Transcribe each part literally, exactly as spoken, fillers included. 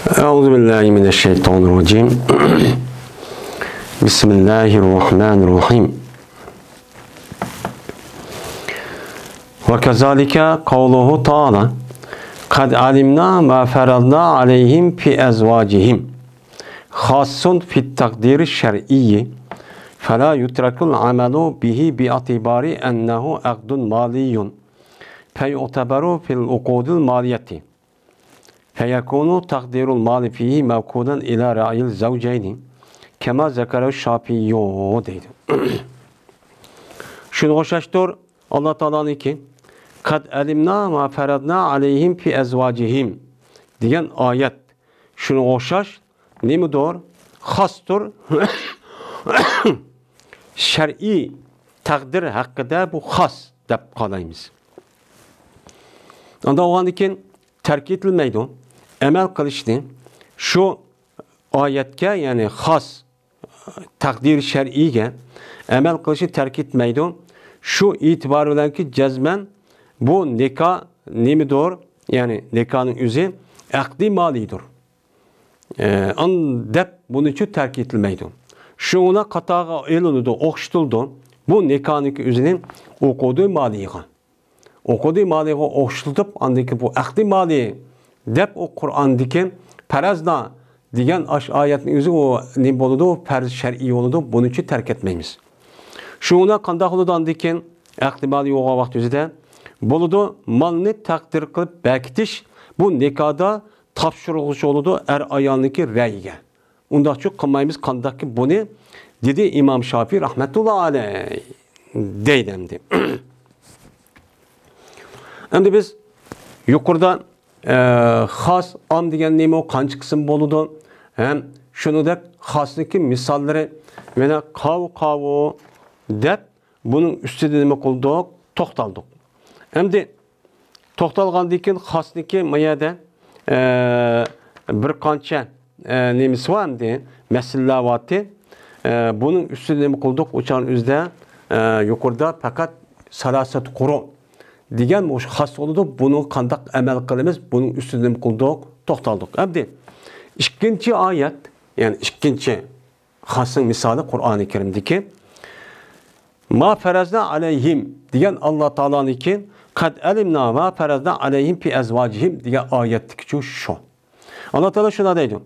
أعوذ بالله من الشيطان الرجيم. بسم الله الرحمن الرحيم. وكذلك قوله تعالى: قد علمنا ما فرضنا عليهم في أزواجهم، خاص في التقدير الشرعي، فلا يترك العمل به باعتبار أنه عقد مالي، فيعتبر في العقود المالية، فيكون تقدير المال فيه موكولا إلى رأي الزوجين، كما ذكره الشافعي دەيدۇ. شۇنىڭغا ئوخشاشتۇر، ئاللا تائالانىڭكى: قد علمنا ما فرضنا عليهم في أزواجهم دېگەن ئايەت. شۇنىڭغا ئوخشاش نېمىدۇر؟ خاستۇر. شەرئىي تەقدىر ھەققىدە بۇ خاس دەپ قارايمىز. ئانداق بولغاندىن كېيىن تەرك ئېتىلمەيدۇ. ئەمەل قىلىشنى شۇ ئايەتكە، يەنى خاس تەقدىر شەرئىيگە ئەمەل قىلىشنى تەرك ئېتمەيدۇ. شۇ ئېتىبار بىلەنكى جەزمەن بۇ نىكاھ نېمىدۇر؟ يەنى نىكاھنىڭ ئۆزى ئەقدى مالىيدۇر. ئە، ئان دەپ بۇنىچۇ تەرك ئېتىلمەيدۇ. شۇڭا قاتارغا ئېلىنىدۇ، ئوخشىتىلىدۇ. بۇ نىكاھنىڭكى ئۆزىنى ئوقۇدى مالىيغا. ئوقۇدى مالىغا ئوخشىتىپ، ئاندىن كېيىن بۇ ئەقدى مالى دەپ ئۇ قۇرئاندىكى پەرەزنا دېگەن ئاش ئايەتنىڭ ئۆزى ئۇ نېمە بولىدۇ؟ پەرز شەرئىي بولىدۇ. بۇنىچۇ تەرك ئەتمەيمىز. شۇڭا قانداق بولىدۇ ئاندىن كېيىن؟ ئەقدى مالى بولغان ۋاقىت ئۆزىدە بولىدۇ. مالنى تەقدىر قىلىپ بەكىتىش بۇ نىكاھدا تاپشۇرۇلغۇچى بولىدۇ ئەر ئايالنىڭكى رەيىگە. ئۇنداقچۇ قىلمايمىز، قانداقكى بۇنى؟ دېدى ئىمام شافىي رەھمەتۇللا ئەلەي. دەيدۇ ئەمدى. ئەمدى بىز يۇقىرىدا، ئە، خاس، ئام دېگەن نېمە، قانچە قىسىم بولىدۇ؟ ھەم شۇنىڭدەك خاسنىڭكى مىساللىرى، مانا قاۋۇ، قاۋۇ دەپ بۇنىڭ ئۈستىدە نېمە قىلدۇق؟ توختالدۇق. ئەمدى توختالغاندىن كېيىن خاسنىكى ما يەردە، ئە، بىر قانچە، ئە، نېمىسى بار ئەمدى، مەسىلىلەر بارتى. ئە، بۇنىڭ ئۈستىدە نېمە قىلدۇق؟ ئۇچان ئۆزىدە، ئە، يۇقىرىدا پەقەت سالاسەت قۇرۇ دېگەن مۇشۇ خاس بولىدۇ. بۇنىڭ قانداق ئەمەل قىلىمىز؟ بۇنىڭ ئۈستىدە نېمە قىلدۇق؟ توختالدۇق. ئەمدى ئىككىنچى ئايەت، يەنى ئىككىنچى خاسنىڭ مىسالى قۇرئانى كەرىمدىكى ما فەرەزنا ئەلەيھىم دېگەن ئاللا تائالانىڭكى قەد ئەلىمنا ما فەرەزنا ئەلەيھىم فى ئەزۋاجىھىم دېگەن ئايەتتىكىچۇ شۇ. ئاللا تائالا شۇنداق دەيدۇ.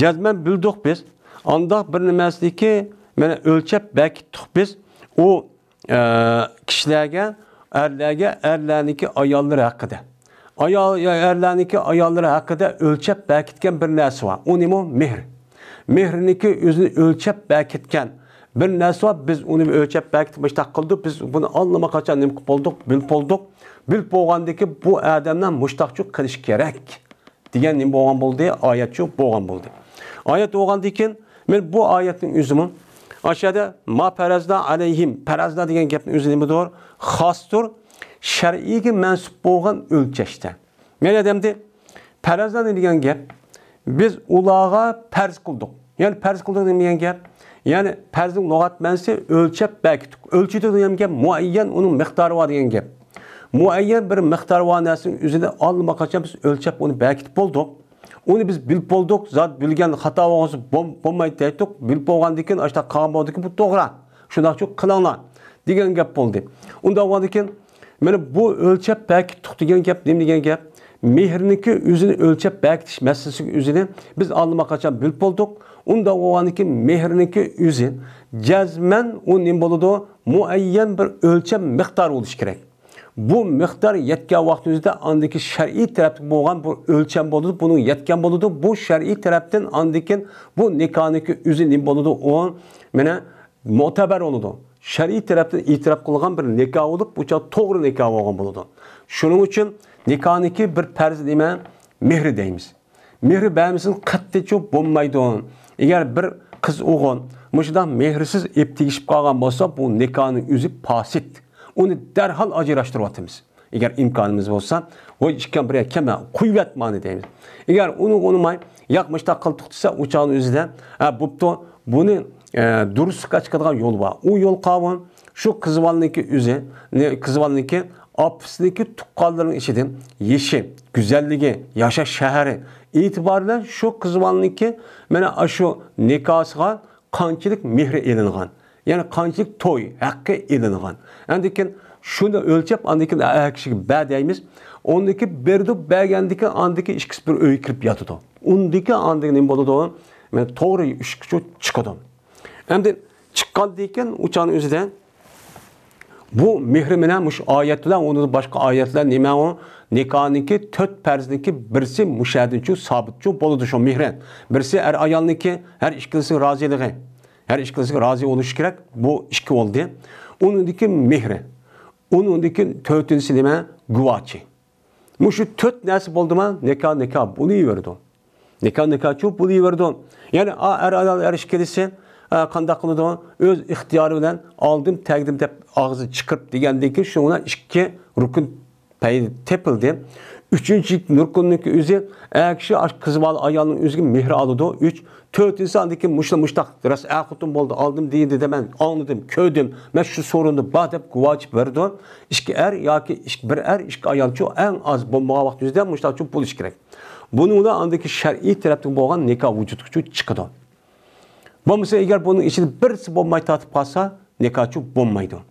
جەزمەن بىلدۇق بىز، ئانداق بىر نېمەسىنىكى، مانا، ئۆلچەپ بەكىتتۇق بىز. ئۇ ئە، كىشىلەرگە، ئەرلەرگە، ئەرلەرنىڭكى ئاياللىرى ھەققىدە. ئايال، ئەرلەرنىڭكى ئاياللىرى ھەققىدە ئۆلچەپ بەكىتكەن بىر نەرسە بار. ئۇ نېمە؟ مېھىر. مېھىرنىڭكى ئۆزىنى ئۆلچەپ بەكىتكەن بىر نەرسە بار. بىز ئۇنى ئۆلچەپ بەكىتىپ مۇشتاق قىلدۇق. بىز بۇنى ئاللىماقاچان نېمە قىلىپ بولدۇق؟ بىلىپ بولدۇق. بىلىپ بولغاندىكى بۇ ئادەملەر مۇشتاقچۇ قىلىش كېرەك. دېگەن نېمە بولغان بولدى؟ ئايەتچۇ بولغان بولدى. ئايەت بولغاندىن كېيىن، مەن بۇ ئايەتنىڭ ئۆزىمۇ، ئاشۇ يەردە ما پەرەزنا ئەلەيھىم، پەرەزنا دېگەن گەپنىڭ ئۆزى نېمىدۇر؟ خاستۇر، شەرئىيگە مەنسۇپ بولغان ئۆلچەشتە. مەن ئادەمدە پەرەزنا دېگەن گەپ، بىز ئۇلارغا پەرز قىلدۇق. يەنى پەرز قىلدۇق دېگەن گەپ، يەنى پەرزنىڭ لۇغەت مەنىسى ئۆلچەپ بەكىتتۇق. ئۆلچىدۇق دېگەن گەپ مۇئەييەن، ئۇنىڭ مىقدارى بار دېگەن گەپ. مۇئەييەن بىر مىقدارى بار نەرسىنىڭ ئۆزىنى ئاللىماقاچان بىز ئۆلچەپ ئۇنى بەكىتىپ بولدۇق. ئۇنى بىز بىلىپ بولدۇق، زادى بىلگەن خاتا بولغان بولسا بولمايدۇ دەيتتۇق. بىلىپ بولغاندىن كېيىن ئاشۇنداق قالغان بولدىكى بۇ توغرا. شۇنداقچۇ قىلىڭلار دېگەن گەپ بولدى. ئۇنداق بولغاندىن كېيىن مانا بۇ ئۆلچەپ بەكىتتۇق دېگەن گەپ نېمە دېگەن گەپ؟ مېھىرنىڭكى ئۆزىنى ئۆلچەپ بەكىتىش مەسىلىسىنىڭ ئۆزىنى بىز ئاللىماقاچان بىلىپ بولدۇق. ئۇنداق بولغاندىن كېيىن مېھىرنىڭكى ئۆزى جەزمەن ئۇ نېمە بولىدۇ؟ مۇئەييەن بىر ئۆلچەم مىقدار بولۇشى كېرەك. بۇ مىقدار يەتكەن ۋاقىت ئۆزىدە ئاندىكى شەرئىي تەرەپتە بولغان بۇ ئۆلچەم بولىدۇ، بۇنىڭ يەتكەن بولىدۇ. بۇ شەرئىي تەرەپتىن ئاندىكىن بۇ نىكاھنىڭكى ئۆزى نېمە بولىدۇ؟ ئۇ مانا مۆتەبەر بولىدۇ. شەرئىي تەرەپتىن ئېتىراپ قىلغان بىر نىكاھ بولۇپ، بۇ چاغ توغرا نىكاھ بولغان بولىدۇ. شۇنىڭ ئۈچۈن نىكاھنىڭكى بىر پەرزى نېمە؟ مېھرى دەيمىز. مېھرى بەرمىسىڭىز قەتئىيچۇ بولمايدۇ. ئەگەر بىر قىز ئوغۇل مۇشۇنداق مېھرىسىز ئېپ تېگىشىپ قالغان بولسا، بۇ نىكاھنىڭ ئۆزى پاسىت. ئۇنى دەرھال ئاجراشتۇرۇۋاتىمىز. ئەگەر ئىمكانىمىز بولسا، ۋاي ئىككىڭ بىر يەرگە كەلمە، قويۇۋەت مانى دەيمىز. ئەگەر ئۇنىڭ ئۇنىماي، ياق مۇشۇنداق قىلدۇق دېسە، ئۇ چاغنىڭ ئۆزىدە، ھە، بوپتۇ، بۇنى، ئە، دۇرۇسلۇققا چىقىدىغان يول بار. ئۇ يول قاۋۇن، شۇ قىز بالىنىڭكى ئۆزى، نى-، قىز بالىنىڭكى ئاپىسىدىكى تۇغقانلىرىنىڭ ئىچىدىن يېشى، گۈزەللىكى، ياشاش شەھىرى ئېتىبارى بىلەن شۇ قىز بالىنىڭكى مانا ئاشۇ نىكاھىغا قانچىلىك مېھرى ئېلىنغان، يەنى قانچىلىك توي ھەققى ئېلىنغان. ئاندىن كېيىن شۇنى ئۆلچەپ، ئاندىن كېيىن ئەر كىشىگە بەر دەيمىز. ئۇندىن كېيىن بېرىدۇ، بەرگەندىن كېيىن ئاندىن كېيىن ئىككىسى بىر ئۆيگە كىرىپ ياتىدۇ. ئۇندىن كېيىن ئاندىن كېيىن نېمە بولىدۇ؟ مانا توغرا ئىشقا چىقىدۇ. ئەمدى چىققاندىن كېيىن ئۇ چاغنىڭ ئۆزىدە بۇ مېھرى مېنىڭ مۇشۇ ئايەت بىلەن، ئۇنىڭ باشقا ئايەتلەر نېمە ئۇ؟ نىكاھنىڭكى تۆت پەرزنىڭكى بىرسى مۇشەدىنچۇ سابىتچۇ بولىدۇ شۇ مېھرى. بىرسى ئەر ئايالنىڭكى، ھەر ئىككىلىسىنىڭ رازىلىقى. ھەر ئىككىلىسىگە رازى بولۇشى كېرەك. بۇ ئىككى بولدى. ئۇنىڭدىكى مېھرى. ئۇنىڭدىكى تۆتىنچىسى نېمە؟ گۇۋاچى. مۇشۇ تۆت نەرسە بولدىما، نىكاھ، نىكاھ بولۇۋېرىدۇ. نىكاھ، نىكاھچۇ بولۇۋېرىدۇ. يەنى، ئا، ئەر ئايال ئەرىشىپ كېلىشسە، ئا، قانداق قىلىدۇ؟ ئۆز ئىختىيارى بىلەن ئالدىم، تەگدىم دەپ ئاغزىنى چىقىرىپ دېگەندىن كېيىن، شۇنىڭ بىلەن ئىككى رۇكۇن پەيدا تېپىلدى. ئۈچىنچى رۇكۇننىڭكى ئۆزى، ئەر كىشى ئاشۇ قىز بالا ئايالنىڭ ئۆزىگە مېھرى ئالىدۇ. ئۈچ. تۆتىنچىسى، ئاندىن كېيىن مۇشۇنداق، مۇشۇنداق، راست ئەر خوتۇن بولدى، ئالدىم دېدى، مەن ئاڭلىدىم، كۆردۈم، مەن شۇ سورۇندا بار دەپ گۇۋاچى بېرىدۇ. ئىككى ئەر ياكى ئىككى، بىر ئەر، ئىككى ئايالچۇ، ئەڭ ئاز بولمىغان ۋاقىت يۈزىدە مۇشۇنداقچۇ بولۇشى كېرەك. بۇنىڭ بىلەن ئاندىكى شەرئىي تەرەپتىن بولغان نىكاھ ۋۇجۇدقىچۇ چىقىدۇ. بولمىسا ئەگەر بۇنىڭ ئىچىدە بىرسى بولماي تارتىپ قالسا، نىكاھچۇ بولمايدۇ.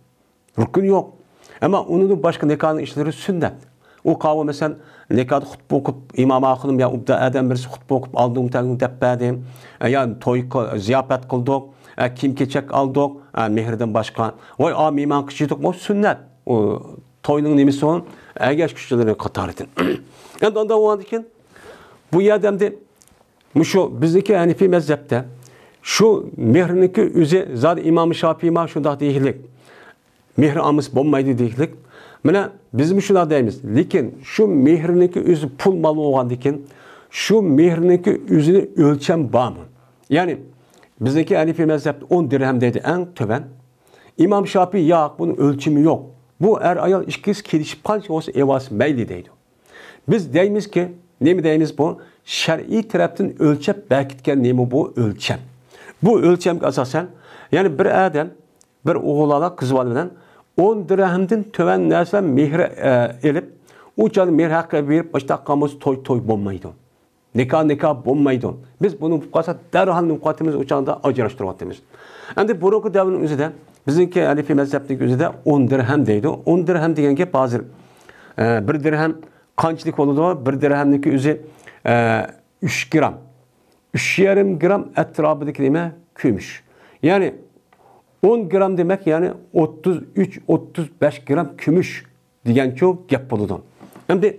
رۇكۇن يوق. ئەمما ئۇنىڭدىن باشقا نىكاھنىڭ ئىشلىرى سۈننەت. ئۇ قاۋۇ، مەسىلەن، نىكاھدا خۇتبە ئوقۇپ، ئىمام ئاخۇنۇم يا ئوبدان ئادەم بىرسى خۇتبە ئوقۇپ، ئالدىڭ تەڭ دەپ بەردى. يا توي قىل-، زىياپەت قىلدۇق، كىيىم-كېچەك ئالدۇق، مېھرىدىن باشقا. ۋاي، ئا، مېھمان قىچىدۇق، بۇ سۈننەت. ئۇ توينىڭ نېمىسى ئۇ؟ ئەگەشكۈچىلىرى قاتارىدىن. ئەمدى ئاندا بولغاندىكىن، بۇ يەردە ئەمدى مۇشۇ بىزنىڭكى ھەنىفىي مەزھەپتە شۇ مېھرىنىڭكى ئۆزى زادى ئىمام شاپىيما شۇنداق دېيىشلىك. مېھرى ئالمىسا بولمايدۇ دېيىشلىك. مانا بىزمۇ شۇنداق دەيمىز. لېكىن شۇ مېھرىنىڭكى ئۆزى پۇل مال بولغاندىكىن، شۇ مېھرىنىڭكى ئۆزىنى ئۆلچەم بارمۇ؟ يەنى بىزنىڭكى ھەنىفىي مەزھەپتە ئون دىرھەم دەيدۇ ئەڭ تۆۋەن. ئىمام شاپىي ياق، بۇنىڭ ئۆلچىمى يوق. بۇ ئەر ئايال ئىككىسى كېلىشىپ قانچە بولسا ئېۋالسا مەيلى دەيدۇ. بىز دەيمىزكى، نېمە دەيمىز بۇ؟ شەرئىي تەرەپتىن ئۆلچەپ بەركىتكەن نېمە بۇ ئۆلچەم؟ بۇ ئۆلچەمگە ئاساسەن، يەنى بىر ئادەم، بىر ئوغۇل بالا، قىز بالا بىلەن ئون دىرھەمدىن تۆۋەن نەرسە مېھرى، ئە، ئېلىپ، ئۇ چاغدا مېھىر ھەققى بېرىپ، باشلاپ قالمىسا توي، توي بولمايدۇ. نىكاھ، نىكاھ بولمايدۇ. بىز بۇنى بۇ قالسا دەرھال نېمە قىلىۋاتىمىز، ئۇ چاغدا ئاجراشتۇرۇۋاتىمىز. ئەمدى بۇرۇنقى دەۋرنىڭ ئۆزىدە، بىزنىڭكى ھەنىفىي مەزھەپنىڭكى ئۆزىدە ئون دىرھەم دەيدۇ. ئون دىرھەم دېگەن گەپ ھازىر، ئە، بىر دىرھەم قانچىلىك بولىدۇ؟ بىر دىرھەمنىڭكى ئۆزى، ئە، ئۈچ گرام. ئۈچ يېرىم گرام ئەتراپىدىكى نېمە؟ كۈمۈش. يەنى ئون گرام دېمەك، يەنى ئوتتۇز ئۈچ، ئوتتۇز بەش گرام كۈمۈش دېگەنچۇ گەپ بولىدۇ. ئەمدى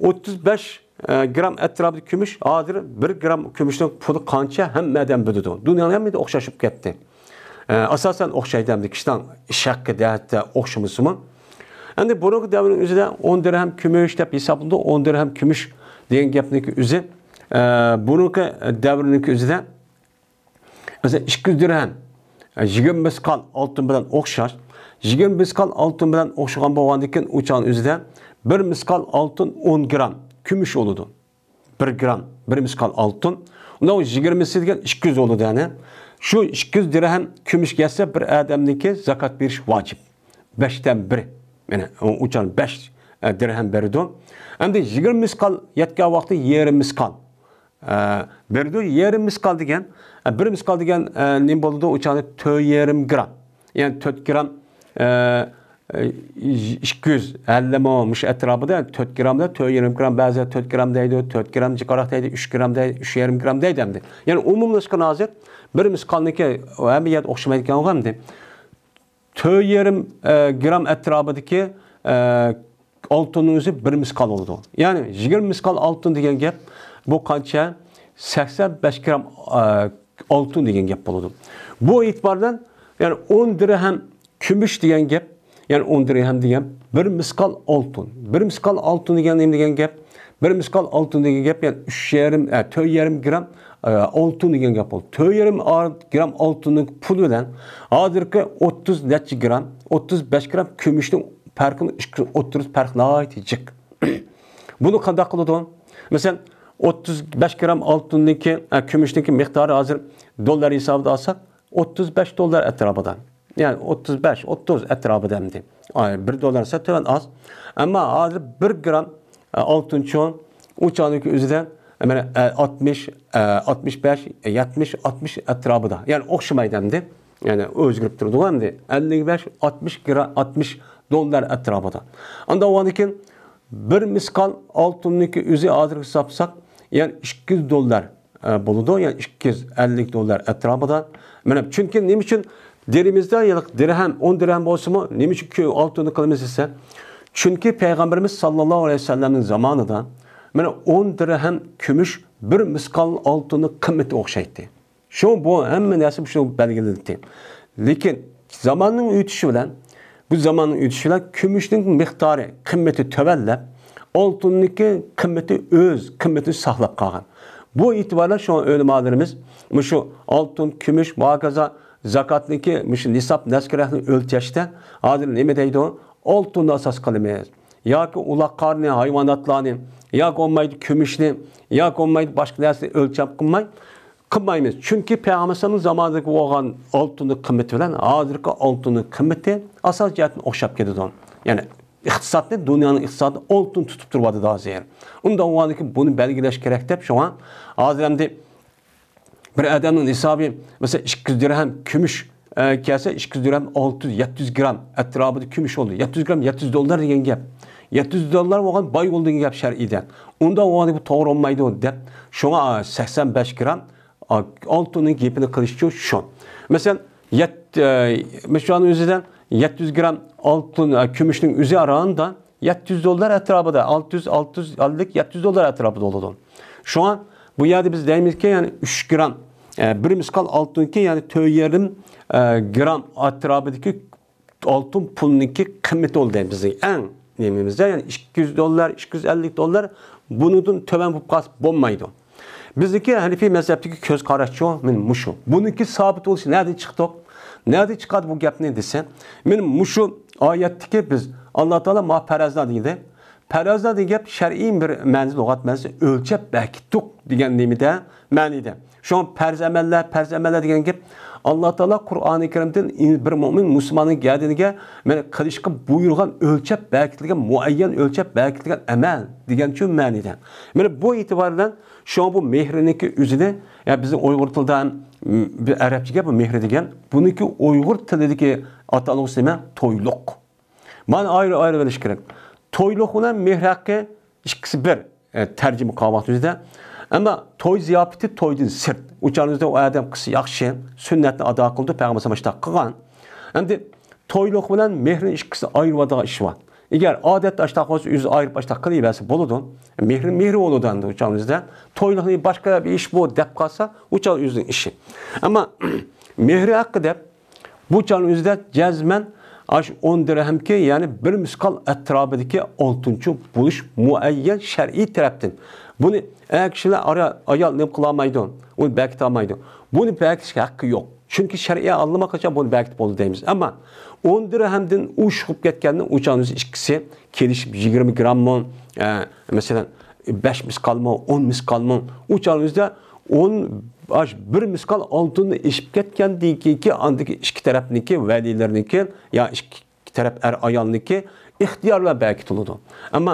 ئوتتۇز بەش، ئە، گرام ئەتراپىدا كۈمۈش، ھازىر بىر گرام كۈمۈشنىڭ پۇلى قانچە؟ ھەممە ئادەم بىلىدۇ. دۇنيانىڭ ھەممىدە ئوخشاش بولۇپ كەتتى. ئە، ئاساسەن ئوخشايدۇ، ئەمدى كىشىنىڭ ئىش ھەققى جەھەتتە ئوخشىمىسىمۇ. ئەمدى بۇرۇنقى دەۋرنىڭ ئۆزىدە ئون دىرھەم كۈمۈش دەپ ھېسابلىنىدۇ. ئون دىرھەم كۈمۈش دېگەن گەپنىڭكى ئۆزى، ئە، بۇرۇنقى دەۋرنىڭكى ئۆزىدە مەسىلەن، ئىككى يۈز دىرھەم، ئە، يىگىرمە مىسقال ئالتۇن بىلەن ئوخشاش. يىگىرمە مىسقال ئالتۇن بىلەن ئوخشىغان بولغاندىن كېيىن، ئۇ چاغنىڭ ئۆزىدە بىر مىسقال ئالتۇن ئون گرام كۈمۈش بولىدۇ. بىر گرام، بىر مىسقال ئالتۇن. ئۇنىڭ يىگىرمىسى دېگەن ئىككى يۈز بولىدۇ، يەنى. شۇ ئىككى يۈز دىرھەم كۈمۈش كەلسە، بىر ئادەمنىڭكى زاكات بېرىش ۋاجىپ. بەشتىن بىرى. يەنى ئۇ، ئۇ چاغ بەش، ئە، دىرھەم بېرىدۇ. ئەمدى يىگىرمە مىسقال يەتكەن ۋاقتى يېرىم مىسقال. ئە، بېرىدۇ. يېرىم مىسقال دېگەن، ئە، بىر مىسقال دېگەن، ئە، نېمە بولىدۇ؟ ئۇ چاغدا تۆت يېرىم گرام. يەنى تۆت گرام، ئە، ئە، ئىككى يۈز ئەللىمۇ مۇشۇ ئەتراپىدا، تۆت گرامدا، تۆت يېرىم گرام، بەزىلەر تۆت گرام دەيدۇ، تۆت گرام جىقراق دەيدۇ، ئۈچ گرام دەيدۇ، ئۈچ يېرىم گرام دەيدۇ ئەمدى. يەنى ئومۇملاشقان ھازىر بىر مىسقالنىڭكى ھەممە يەردە ئوخشىمايدىكەنغۇ ئەمدى. تۆت يېرىم، ئە، گرام ئەتراپىدىكى، ئە، ئالتۇننىڭ ئۆزى بىر مىسقال بولىدۇ. يەنى يىگىرمە مىسقال ئالتۇن دېگەن گەپ، بۇ قانچە؟ سەكسەن بەش گرام، ئە، ئالتۇن دېگەن گەپ بولىدۇ. بۇ ئېتىبار بىلەن، يەنى ئون دىرھەم كۈمۈش دېگەن گەپ، يەنى ئون دىرھەم دېگەن بىر مىسقال ئالتۇن. بىر مىسقال ئالتۇن دېگەن نېمە دېگەن گەپ؟ بىر مىسقال ئالتۇن دېگەن گەپ، يەنى ئۈچ يېرىم، ئە، تۆت يېرىم گرام، ئە، ئالتۇن دېگەن گەپ بولدى. تۆت يېرىم ئار-، گرام ئالتۇننىڭ پۇلى بىلەن ھازىرقى ئوتتۇز نەچچە گرام، ئوتتۇز بەش گرام كۈمۈشنىڭ پەرقىنى، ئىككى ئوتتۇرىسى پەرق ناھايىتى جىق. بۇنى قانداق قىلىدۇ؟ مەسىلەن، ئوتتۇز بەش گرام ئالتۇننىڭكى، ئە، كۈمۈشنىڭكى مىقدارى ھازىر دوللار ھېسابىدا ئالساق، ئوتتۇز بەش دوللار ئەتراپىدا. يەنى ئوتتۇز بەش، ئوتتۇز ئەتراپىدا ئەمدى. ئاي، بىر دوللار دېسە تۆۋەن ئاز. ئەمما ھازىر بىر گرام، ئە، ئالتۇنچۇ ئۇ چاغدىكى ئۆزىدە، مانا، ئە، ئاتمىش، ئە، ئاتمىش بەش، يەتمىش، ئاتمىش ئەتراپىدا. يەنى ئوخشىمايدۇ ئەمدى. يەنى ئۆزگىرىپ تۇرىدىغۇ ئەمدى. ئەللىك بەش، ئاتمىش گرام، ئاتمىش دوللار ئەتراپىدا. ئاندىن ئۇنىڭدىن كېيىن بىر مىسقال ئالتۇننىڭكى ئۆزى ھازىر ھېسابلىساق، يەنى ئىككى يۈز دوللار، ئە، بولىدۇ، يەنى ئىككى يۈز ئەللىك دوللار ئەتراپىدا. مانا، چۈنكى نېمە ئۈچۈن دىنىمىزدا ھېلىقى دىرھەم، ئون دىرھەم بولسىمۇ، نېمە ئۈچۈن كۆ-، ئالتۇننى قىلىمىز دېسە، چۈنكى پەيغەمبىرىمىز ساللاللاھۇ ئەلەيھى ۋەسەللەمنىڭ زامانىدا، مانا، ئون دىرھەم كۈمۈش بىر مىسقال ئالتۇننىڭ قىممىتى ئوخشايتتى. شۇ، بۇ ھەممە نەرسە شۇ بەلگىلىنىدۇ. لېكىن زاماننىڭ ئۆتۈشى بىلەن، بۇ زاماننىڭ ئۆتۈشى بىلەن كۈمۈشنىڭ مىقدارى، قىممىتى تۆۋەنلەپ، ئالتۇننىڭكى قىممىتى ئۆز قىممىتىنى ساقلاپ قالغان. بۇ ئېتىبار بىلەن شۇڭا ئۆلىمالىرىمىز مۇشۇ ئالتۇن، كۈمۈش، ۋە ھاكازا زاكاتنىڭكى مۇشۇ نىساب نەسكىرەكنى ئۆلچەشتە ھازىر نېمە دەيدۇ؟ ئالتۇننى ئاساس قىلىمىز. ياكى ئۇلاق قارنى، ھايۋاناتلارنى، ياكى بولمايدۇ كۈمۈشنى، ياكى بولمايدۇ باشقا نەرسىنى ئۆلچەم قىلماي، قىلمايمىز. چۈنكى پەيغەمبەر ئەلەيھىسسالامنىڭ زامانىدىكى بولغان ئالتۇننىڭ قىممىتى بىلەن ھازىرقى ئالتۇننىڭ قىممىتى ئاساسىي جەھەتتىن ئوخشاپ كېتىدۇ. يەنى ئىقتىسادنى، دۇنيانىڭ ئىقتىسادى ئالتۇن تۇتۇپ تۇرۇۋاتىدۇ ھازىر. ئۇنداق بولغاندىكىن بۇنى بەلگىلەش كېرەك دەپ، شۇڭا ھازىر ئەمدى بىر ئادەمنىڭ نىسابى، مەسىلەن، ئىككى يۈز دىرھەم كۈمۈش، ئە، كەلسە، ئىككى يۈز دىرھەم ئالتە يۈز، يەتتە يۈز گرام ئەتراپىدا كۈمۈش بولدى. يەتتە يۈز گرام، يەتتە يۈز دوللار دېگەن گەپ. يەتتە يۈز دوللار بولغان باي بولدى دېگەن گەپ شەرئىيدە. ئۇنداق بولغاندا بۇ توغرا بولمايدۇ دەپ، شۇڭا، ئا، سەكسەن بەش گرام، ئا، ئالتۇننىڭ گېپىنى قىلىشچۇ شۇ. مەسىلەن، يەت-، ئە، مۇشۇنىڭ ئۆزىدە يەتتە يۈز گرام ئالتۇن، ئە، كۈمۈشنىڭ ئۆزى ئاراندا يەتتە يۈز دوللار ئەتراپىدا، ئالتە يۈز، ئالتە يۈز ئەللىك، يەتتە يۈز دوللار ئەتراپىدا بولىدۇ. شۇڭا بۇ يەردە بىز دەيمىزكى، يەنى ئۈچ گرام، ئە، بىر مىسقال ئالتۇنكى، يەنى تۆت يېرىم، ئە، گرام ئەتراپىدىكى ئالتۇن پۇلنىڭكى قىممىتى بولدى بىزنىڭ ئەڭ نېمىمىزدە، يەنى ئىككى يۈز دوللار، ئىككى يۈز ئەللىك دوللار بۇنىڭدىن تۆۋەن بولۇپ قالسا بولمايدۇ. بىزنىڭكى ھەنىفىي مەزھەپتىكى كۆز قاراشچۇ، مانا مۇشۇ. بۇنىڭكى سابىت بولۇشى نەدىن چىقتۇق؟ نەدىن چىقاردى بۇ گەپنى دېسە، مانا مۇشۇ ئايەتتىكى بىز، ئاللا تائالا ما پەرەزنا دېدى. پەرەزنا دېگەن گەپ شەرئىي بىر مەنىدە، لۇغەت مەنىسى ئۆلچەپ بەكىتتۇق دېگەن نېمىدە، مەنىدە. شۇڭا پەرز ئەمەللەر، پەرز ئەمەللەر دېگەن گەپ ئاللا تائالا قۇرئانى كەرىمدىن بىر مۆمىن مۇسۇلماننىڭ گەدىنىگە، مانا، قىلىشقا بۇيرۇغان ئۆلچەپ بەكىتىلگەن، مۇئەييەن ئۆلچەپ بەكىتىلگەن ئەمەل دېگەنچۇ مەنىدە. مانا بۇ ئېتىبار بىلەن شۇڭا بۇ مېھرىنىڭكى ئۆزىنى، يا بىزنىڭ ئۇيغۇر تىلىدا ھەم، م، بىر ئەرەبچە گەپ بۇ مېھرى دېگەن. بۇنىڭكى ئۇيغۇر تىلىدىكى ئاتالغۇسى نېمە؟ تويلۇق. مانا ئايرى-ئايرى بىلىش كېرەك. تويلۇق بىلەن مېھرى ھەققى ئىككىسى بىر، ئە، تەرجىمە قىلغان ۋاقتىمىزدا. ئەمما توي زىياپىتى تويدىن سىرت. ئۇ چاغىمىزدا ئۇ ئادەم قىلسا ياخشى، سۈننەتنى ئادا قىلىدۇ، پەيغەمبەر ئالەيھىسسالام ئاشۇنداق قىلغان. ئەمدى تويلۇق بىلەن مېھرىنى ئىككىسىنى ئايرىۋاتىدىغان ئىش بار. ئەگەر ئادەتتە ئاشۇنداق بولسا، ئۆزى ئايرىپ ئاشۇنداق قىلىۋەرسە بولىدۇ. مېھرى مېھرى بولىدۇ ئەمدى ئۇ چاغىمىزدا. تويلۇقنى باشقا بىر ئىش بۇ دەپ قالسا، ئۇ چاغ ئۆزىنىڭ ئىشى. ئەمما مېھرى ھەققى دەپ، بۇ چاغنىڭ ئۆزىدە جەزمەن ئاشۇ ئون دىرھەمكى، يەنى بىر مىسقال ئەتراپىدىكى ئالتۇنچۇ بولۇش مۇئەييەن شەرئىي تەرەپتىن. بۇنى ئەر كىشىلەر ئارا ئايال نېمە قىلالمايدۇ، ئۇنى بەكىتەلمەيدۇ. بۇنى بەكىتىشكە ھەققى يوق. چۈنكى شەرئىي ئاللىماقاچان بۇنى بەكىتىپ بولدى دەيمىز. ئەمما ئون دىرھەمدىن ئوشۇپ كەتكەندە ئۇ چاغنىڭ ئۆزى ئىككىسى كېلىشىپ يىگىرمە گراممۇ، ئە، مەسىلەن، بەش مىسقالمۇ، ئون مىسقالمۇ، ئۇ چاغنىڭ ئۆزىدە ئون، ئاش، بىر مىسقال ئالتۇننى ئېشىپ كەتكەندىن كېيىنكى ئاندىكى ئىككى تەرەپنىڭكى ۋەلىيلىرىنىڭكى يا ئىككى تەرەپ ئەر ئايالنىڭكى ئىختىيارى بىلەن بەكىتىلىدۇ. ئەمما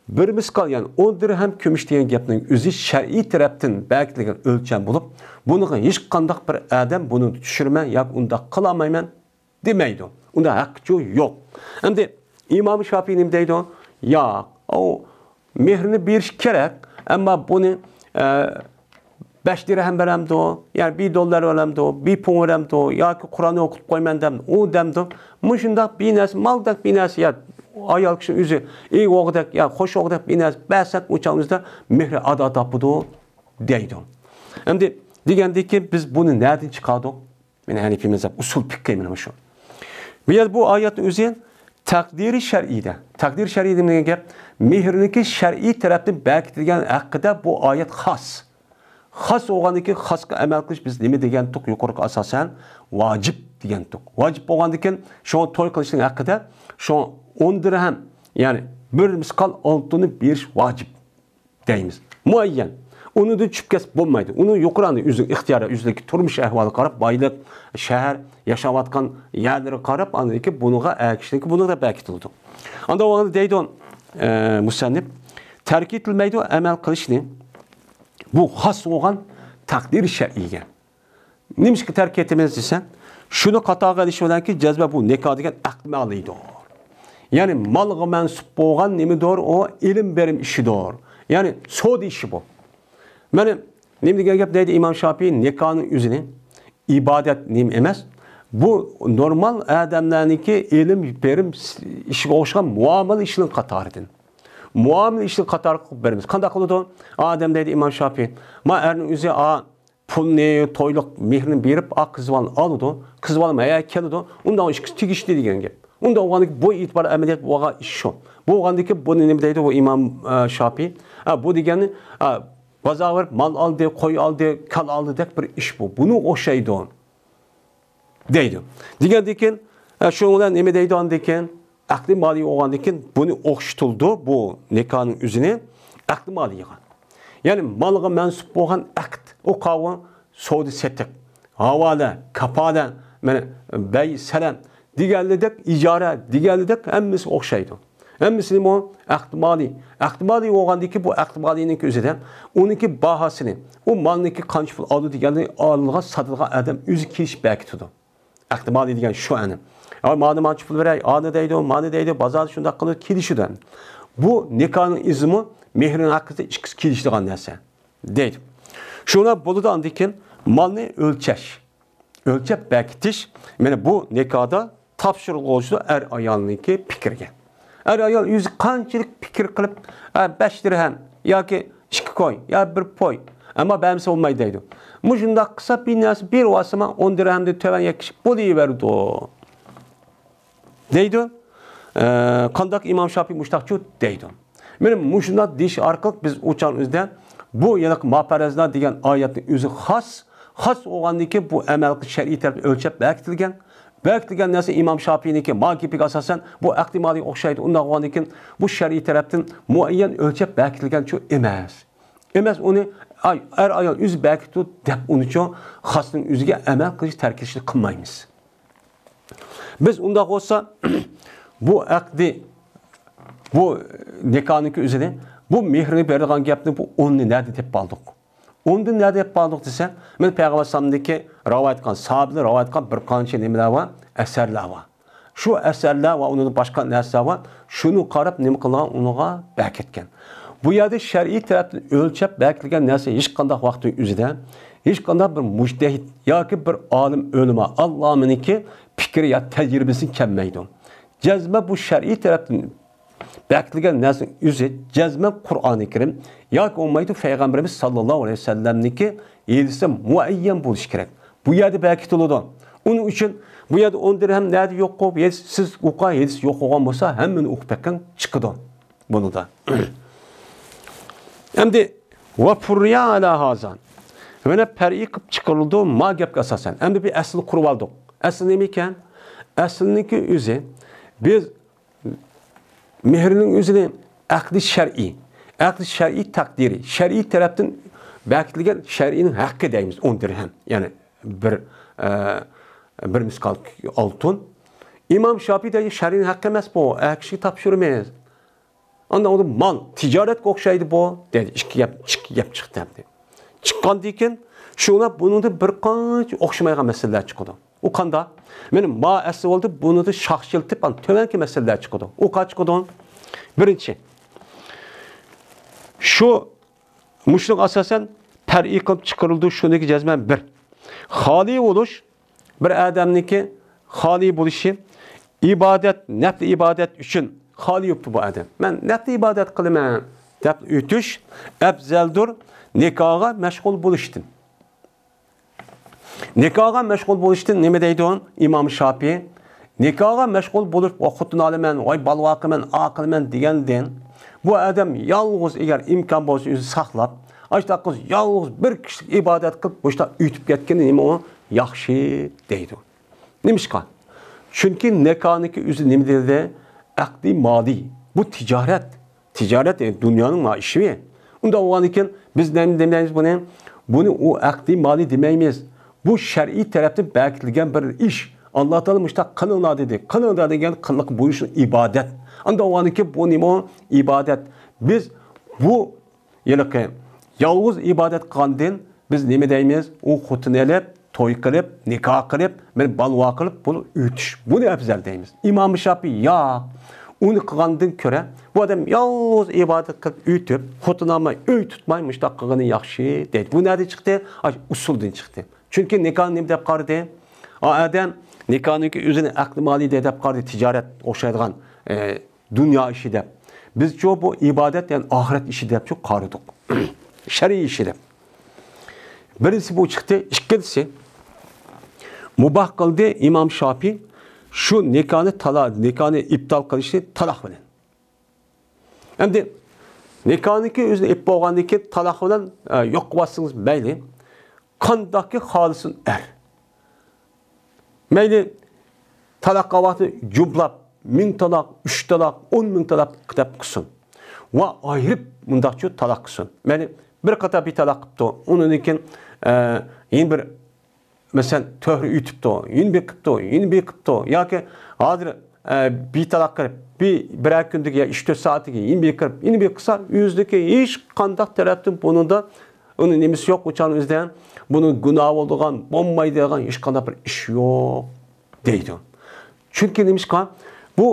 بىر مىسقال، يەنى ئون دىرھەم كۈمۈش دېگەن گەپنىڭ ئۆزى شەرئىي تەرەپتىن بەكىتىلگەن ئۆلچەم بولۇپ، بۇنىڭغا ھېچقانداق بىر ئادەم بۇنى چۈشۈرىمەن ياكى ئۇنداق قىلالمايمەن دېمەيدۇ. ئۇنداق ھەققىچۇ يوق. ئەمدى ئىمام شافىي نېمە دەيدۇ؟ ياق، ئۇ مېھرىنى بېرىش كېرەك، ئەمما بۇنى، ئە، بەش دىرھەم بېرەمدۇ، يەنى بىر دوللار بېرەمدۇ، بىر پۇڭ بېرەمدۇ ياكى قۇرئان ئوقۇتۇپ قويىمەن دەم-، ئۇ دەمدۇ. مۇشۇنداق بىر نەرسە، مالدەك بىر نەرسە، يا ئايال كىشى ئۆزى ئىگىۋالغۇدەك، يا خوش بولغۇدەك بىر نەرسە بەرسەك، ئۇ چاغ ئۆزىدە مېھرى ئادا تاپىدۇ دەيدۇ. ئەمدى دېگەندىكىن بىز بۇنى نەدىن چىقاردۇق؟ مانا ھەنىفىي مەزھەپ ئۇسۇل پىقھى مانا مۇشۇ. بۇ يەردە بۇ ئايەتنىڭ ئۆزى تەقدىرى شەرئىيدە. تەقدىرى شەرئىي دېگەن گەپ، مېھىرنىڭكى شەرئىي تەرەپتىن بەكىتىلگەن ھەققىدە بۇ ئايەت خاس. خاس بولغاندىكىن خاسقا ئەمەل قىلىش بىز نېمە دېگەنتۇق يۇقىرىقى ئاساسەن؟ ۋاجىپ دېگەنتۇق. ۋاجىپ بولغاندىكىن شۇڭا توي قىلىشنىڭ ھەققىدە شۇ ئون دىرھەم، يەنى بىر مىسقال ئالتۇننى بېرىش ۋاجىپ دەيمىز. مۇئەييەن. ئۇنىڭدىن چۈشۈپ كەتسە بولمايدۇ. ئۇنى يۇقىرى ئاندىن ئۆزىنىڭ ئىختىيارى، ئۆزىدىكى تۇرمۇش ئەھۋالىغا قاراپ، بايلىق، شەھەر، ياشاۋاتقان يەرلىرىگە قاراپ، ئاندىن كېيىن بۇنىڭغا ئەگىشىشلىكى بۇنىڭدا بەكىتىلىدۇ. ئاندا ئۇ دەيدۇ، ئە، مۇسەننىپ، تەرك ئېتىلمەيدۇ ئەمەل قىلىشنى. بۇ خاس بولغان تەقدىر شەرئىيگە. نېمىشقا تەرك ئېتىمىز دېسە، شۇنى قاتارغا ئېلىش بىلەنكى جەزمە بۇ نىكاھ دېگەن ئەقدى مالىيدۇر. يەنى مالغا مەنسۇپ بولغان نېمىدۇر، ئۇ ئېلىم بېرىم ئىشىدۇر. يەنى سودا ئىشى بۇ. مانا نېمە دېگەن گەپ دەيدۇ ئىمام شاپىي، نىكاھنىڭ ئۆزىنى ئىبادەت نېمە ئەمەس. بۇ نورمال ئادەملەرنىڭكى ئېلىم بېرىم ئىشىگە ئوخشىغان مۇئامىلە ئىشىنىڭ قاتارىدىن. مۇئامىلە ئىشىنىڭ قاتارى قىلىپ بېرىمىز. قانداق قىلىدۇ؟ ئادەم دەيدۇ ئىمام شاپىي، ما ئەرنىڭ ئۆزى ئا، پۇلنى، تويلۇق مېھرىنى بېرىپ، ئا قىز بالىنى ئالىدۇ، قىز بالام ھەيا كېلىدۇ، ئۇنداق ئىككىسى تېگىشتى دېگەن گەپ. ئۇنداق بولغاندىكى بۇ ئېتىبار ئەمەلىيەت بولغان ئىش شۇ. بۇ بولغاندىكى بۇنى نېمە دەيدۇ بۇ ئىمام، ئە، شاپىي؟ ئە، بۇ دېگەننى، ئە، بازارغا بېرىپ مال ئالدى، قوي ئالدى، كالا ئالدىدەك بىر ئىش بۇ. بۇنىڭغا ئوخشايدۇ. دەيدۇ. دېگەندىن كېيىن، ئە، شۇنىڭ بىلەن نېمە دەيدۇ ئاندىن كېيىن؟ ئەقدى مالىي بولغاندىن كېيىن بۇنى ئوخشىتىلىدۇ، بۇ نىكاھنىڭ ئۆزىنى ئەقدى مالىيغا. يەنى مالغا مەنسۇپ بولغان ئەقىد، ئۇ قاۋۇ سودا سېتىق، ھاۋالە، كاپالە، مانا بەي سەلەم دېگەنلىدەك، ئىجارە دېگەنلىدەك ھەممىسى ئوخشايدۇ. ھەممىسىنىمۇ ئەقدى مالىي. ئەقدى مالىي بولغاندىن كېيىن بۇ ئەقدى مالىينىڭ ئۆزىدە ئۇنىڭكى باھاسىنى، ئۇ مالنىڭكى قانچە پۇل ئالدى دېگەننى ئالىدىغان، ساتىدىغان ئادەم ئۆزى كېلىشىپ بەكىتىدۇ. ئەقدى مالىي دېگەن شۇ ئەنە. ئا، مانا مانچە پۇل بېرەي، ئانى دەيدۇ، مانى دەيدۇ، بازاردا شۇنداق قىلىپ كېلىشىدۇ ئەنە. بۇ نىكاھنىڭ ئىزىمۇ مېھرىنىڭ ھەققىدە ئىككىسى كېلىشىدىغان نەرسە. دەيدۇ. شۇڭا بولىدۇ ئاندىن كېيىن مالنى ئۆلچەش. ئۆلچەپ بەكىتىش، مانا بۇ نىكاھدا تاپشۇرۇلغۇچىدۇر ئەر ئايالنىڭكى پىكرىگە. ئەر ئايال ئۆزى قانچىلىك پىكىر قىلىپ، ئە، بەش دىرھەم ياكى ئىككى كوي يا بىر پوي، ئەمما بەرمىسە بولمايدۇ دەيدۇ. مۇشۇنداق قىلسا بىر نەرسە بېرىۋالسىمۇ ئون دىرھەمدىن تۆۋەن يەككىشىپ بولۇۋېرىدۇ. دەيدۇ. ئە، قانداق ئىمام شاپىي مۇشتاقچۇ دەيدۇ. مانا مۇشۇنداق دېيىش ئارقىلىق بىز ئۇ چاغنىڭ ئۆزىدە بۇ ھېلىقى ما پەرەزنا دېگەن ئايەتنىڭ ئۆزى خاس، خاس بولغاندىن كېيىن بۇ ئەمەلگە شەرئىي تەرەپتىن ئۆلچەپ بەكىتىلگەن. بەكىتىلگەن نەرسە ئىمام شاپىينىڭكى ما گېپىگە ئاساسەن بۇ ئەقدى مالىي ئوخشايدۇ. ئۇنداق بولغاندىن كېيىن بۇ شەرئىي تەرەپتىن مۇئەييەن ئۆلچەپ بەكىتىلگەنچۇ ئەمەس. ئەمەس ئۇنى ئاي-، ئەر ئايال ئۆزى بەكىتىدۇ دەپ ئۇنىچۇ خاسنىڭ ئۆزىگە ئەمەل قىلىش تەرك ئېتىشنى قىلمايمىز. بىز ئۇنداق بولسا، بۇ ئەقدى، بۇ نىكاھنىڭكى ئۆزىنى، بۇ مېھرىنى بېرىدىغان گەپنى، بۇ ئوننى نەدە تېپىپ ئالدۇق؟ ئوندىن نەدە تېپىپ ئالدۇق دېسە، مانا پەيغەمبەر ئەلەيھىسسالامدىكى رىۋايەت قىلغان، ساھابىلەر رىۋايەت قىلغان بىر قانچە نېمىلەر بار، ئەسەرلەر بار. شۇ ئەسەرلەر ۋە ئۇنىڭدىن باشقا نەرسىلەر بار. شۇنى قاراپ نېمە قىلغان، ئۇنىڭغا بەكىتكەن. بۇ يەردە شەرئىي تەرەپتىن ئۆلچەپ بەكىتىلگەن نەرسە ھېچقانداق ۋاقىتنىڭ ئۆزىدە ھېچقانداق بىر مۇجتەھىد ياكى بىر ئالىم، ئۆلىما، ئاللامىنىڭكى پىكرى يا تەجرىبىسىدىن كەلمەيدۇ. جەزمەن بۇ شەرئىي تەرەپتىن بەكىتىلگەن نەرسىنىڭ ئۆزى جەزمەن قۇرئانى كەرىم ياكى بولمايدۇ پەيغەمبىرىمىز ساللاللاھۇ ئەلەيھى ۋەسەللەمنىڭكى ھەدىسى مۇئەييەن بولۇشى كېرەك. بۇ يەردە بەكىتىلىدۇ. ئۇنىڭ ئۈچۈن بۇ يەردە ئون دىرھەم نەدە يوق قوپ، ھەدىس، سىز ئوقۇغان ھەدىس يوق بولغان بولسا، ھەممىنى ئوقۇپ بەككەن چىقىدۇ بۇنىڭدا. ئەمدى ۋە پۇررىيە ئەلا ھازا. يەنە پەرئىي قىلىپ چىقىرىلىدۇ ما گەپكە ئاساسەن. ئەمدى بىر ئەسلىنى قۇرۇۋالدۇق. ئەسلى نېمە ئىكەن؟ ئەسلىنىڭكى ئۆزى بىز مېھرىنىڭ ئۆزىنى ئەقدى شەرئىي، ئەقدى شەرئىي تەقدىرى، شەرئىي تەرەپتىن بەكىتىلگەن شەرئىينىڭ ھەققى دەيمىز، ئون دىرھەم. يەنى بىر، ئە، بىر مىسقال ئالتۇن. ئىمام شاپىي دەيدۇ، شەرئىينىڭ ھەققى ئەمەس بۇ، ئەر كىشىگە تاپشۇرىمىز. ئاندىن ئۇ مال، تىجارەتكە ئوخشايدۇ بۇ، دەيدۇ. ئىككى گەپ، ئىككى گەپ چىقتى ئەمدى. چىققاندىن كېيىن، شۇڭا بۇنىڭدا بىر قانچە ئوخشىمايدىغان مەسىلىلەر چىقىدۇ. ئۇ قانداق؟ مانا ما ئەسلى بولدى، بۇنىدا شاخ شىلتىپ، ئان تۆۋەنكى مەسىلىلەر چىقىدۇ. ئۇ قاچ چىقىدۇ؟ بىرىنچى، شۇ، مۇشۇنىڭغا ئاساسەن پەرئىي قىلىپ چىقىرىلىدۇ، شۇنىڭكى جەزمەن بىر. خالىي بولۇش، بىر ئادەمنىڭكى خالىي بولۇشى، ئىبادەت، نەپلى ئىبادەت ئۈچۈن خالىي بوپتۇ بۇ ئادەم. مەن نەپلى ئىبادەت قىلىمەن دەپ ئۆتۈش ئەپزەلدۇر نىكاھقا مەشغۇل بولۇشتىن. نىكاھقا مەشغۇل بولۇشتىن نېمە دەيدۇ ئىمام شاپىي؟ نىكاھقا مەشغۇل بولۇپ، ۋاي خوتۇن ئالىمەن، ۋاي بالا باقىمەن، ئا قىلىمەن دېگەندىن، بۇ ئادەم يالغۇز، ئەگەر ئىمكان بولسا ئۆزىنى ساقلاپ، ئاشۇنداق قىلسا يالغۇز بىر كىشىلىك ئىبادەت قىلىپ، مۇشۇنداق ئۆتۈپ كەتكىنى نېمە ئۇ؟ ياخشى دەيدۇ. نېمىشقا؟ چۈنكى نىكاھنىڭكى ئۆزى نېمە دېدى؟ ئەقدى مالىي. بۇ تىجارەت. تىجارەت، يەنى دۇنيانىڭ ما ئىشى. ئۇنداق بولغاندىكىن بىز نېمە دېمەيمىز بۇنى؟ بۇنى ئۇ ئەقدى مالى دېمەيمىز. بۇ شەرئىي تەرەپتىن بەكىتىلگەن بىر ئىش. ئاللا تائالا مۇشۇنداق قىلىڭلار دېدى. قىلىڭلار دېگەن قىللىق بۇيرۇشنى ئىبادەت. ئانداق بولغاندىكىن بۇ نېمە ئۇ؟ ئىبادەت. بىز بۇ ھېلىقى يالغۇز ئىبادەت قىلغاندىن بىز نېمە دەيمىز؟ ئۇ خوتۇن ئېلىپ، توي قىلىپ، نىكاھ قىلىپ، مانا بالىۋار قىلىپ، بۇنى ئۆتۈش. بۇنى ئەپزەل دەيمىز. ئىمام شاپىي ياق. ئۇنى قىلغاندىن كۆرە بۇ ئادەم يالغۇز ئىبادەت قىلىپ ئۆتۈپ، خوتۇن ئالماي، ئۆي تۇتماي مۇشۇنداق قىلغىنى ياخشى دەيدۇ. بۇ نەدىن چىقتى؟ ئاشۇ ئۇسۇلدىن چىقتى. چۈنكى نىكاھنى نېمە دەپ قارىدى؟ ئا ئادەم نىكاھنىڭكى ئۆزىنى ئەقلى مالى دەپ قارىدى، تىجارەت ئوخشايدىغان، ئە، دۇنيا ئىشى دەپ. بىزچۇ بۇ ئىبادەت، يەنى ئاخىرەت ئىشى دەپچۇ قارىدۇق. شەرئىي ئىشى دەپ. بىرىنچىسى بۇ چىقتى، ئىككىنچىسى مۇباھ قىلدى ئىمام شاپىي شۇ نىكاھنى تالا-، نىكاھنى ئىپتال قىلىشنى تالاق بىلەن. ئەمدى نىكاھنىڭكى ئۆزىنى ئېلىپ بولغاندىن كېيىن تالاق بىلەن، ئە، يوق قىلىۋاتسىڭىز مەيلى. قانداقكى خالىسۇن ئەر. مەيلى، تالاق قىلغان ۋاقتىدا جۇملاپ، مىڭ تالاق، ئۈچ تالاق، ئون مىڭ تالاق دەپ قىلسۇن. ۋە ئايرىپ مۇنداقچۇ تالاق قىلسۇن. مەيلى، بىر قېتىم بىر تالاق قىپتۇ. ئۇنىڭدىن كېيىن، ئە، يەنە بىر، مەسىلەن، تۆھرە ئۆتۈپتۇ، يەنە بىر قىپتۇ، يەنە بىر قىپتۇ. ياكى ھازىر، ئە، بىر تالاق قىلىپ، بىر، بىرەر كۈندىكى يا ئۈچ تۆت سائەتتىكى يەنە بىر قىلىپ، يەنە بىر قىلسا، ئۆزىدىكى ھېچ قانداق تەرەپتىن بۇنىڭدا ئۇنىڭ نېمىسى يوق، ئۇ چاغنىڭ ئۆزىدە بۇنىڭ گۇناھى بولىدىغان، بولمايدىغان ھېچقانداق بىر ئىش يوق دەيدۇ. چۈنكى نېمىشقا؟ بۇ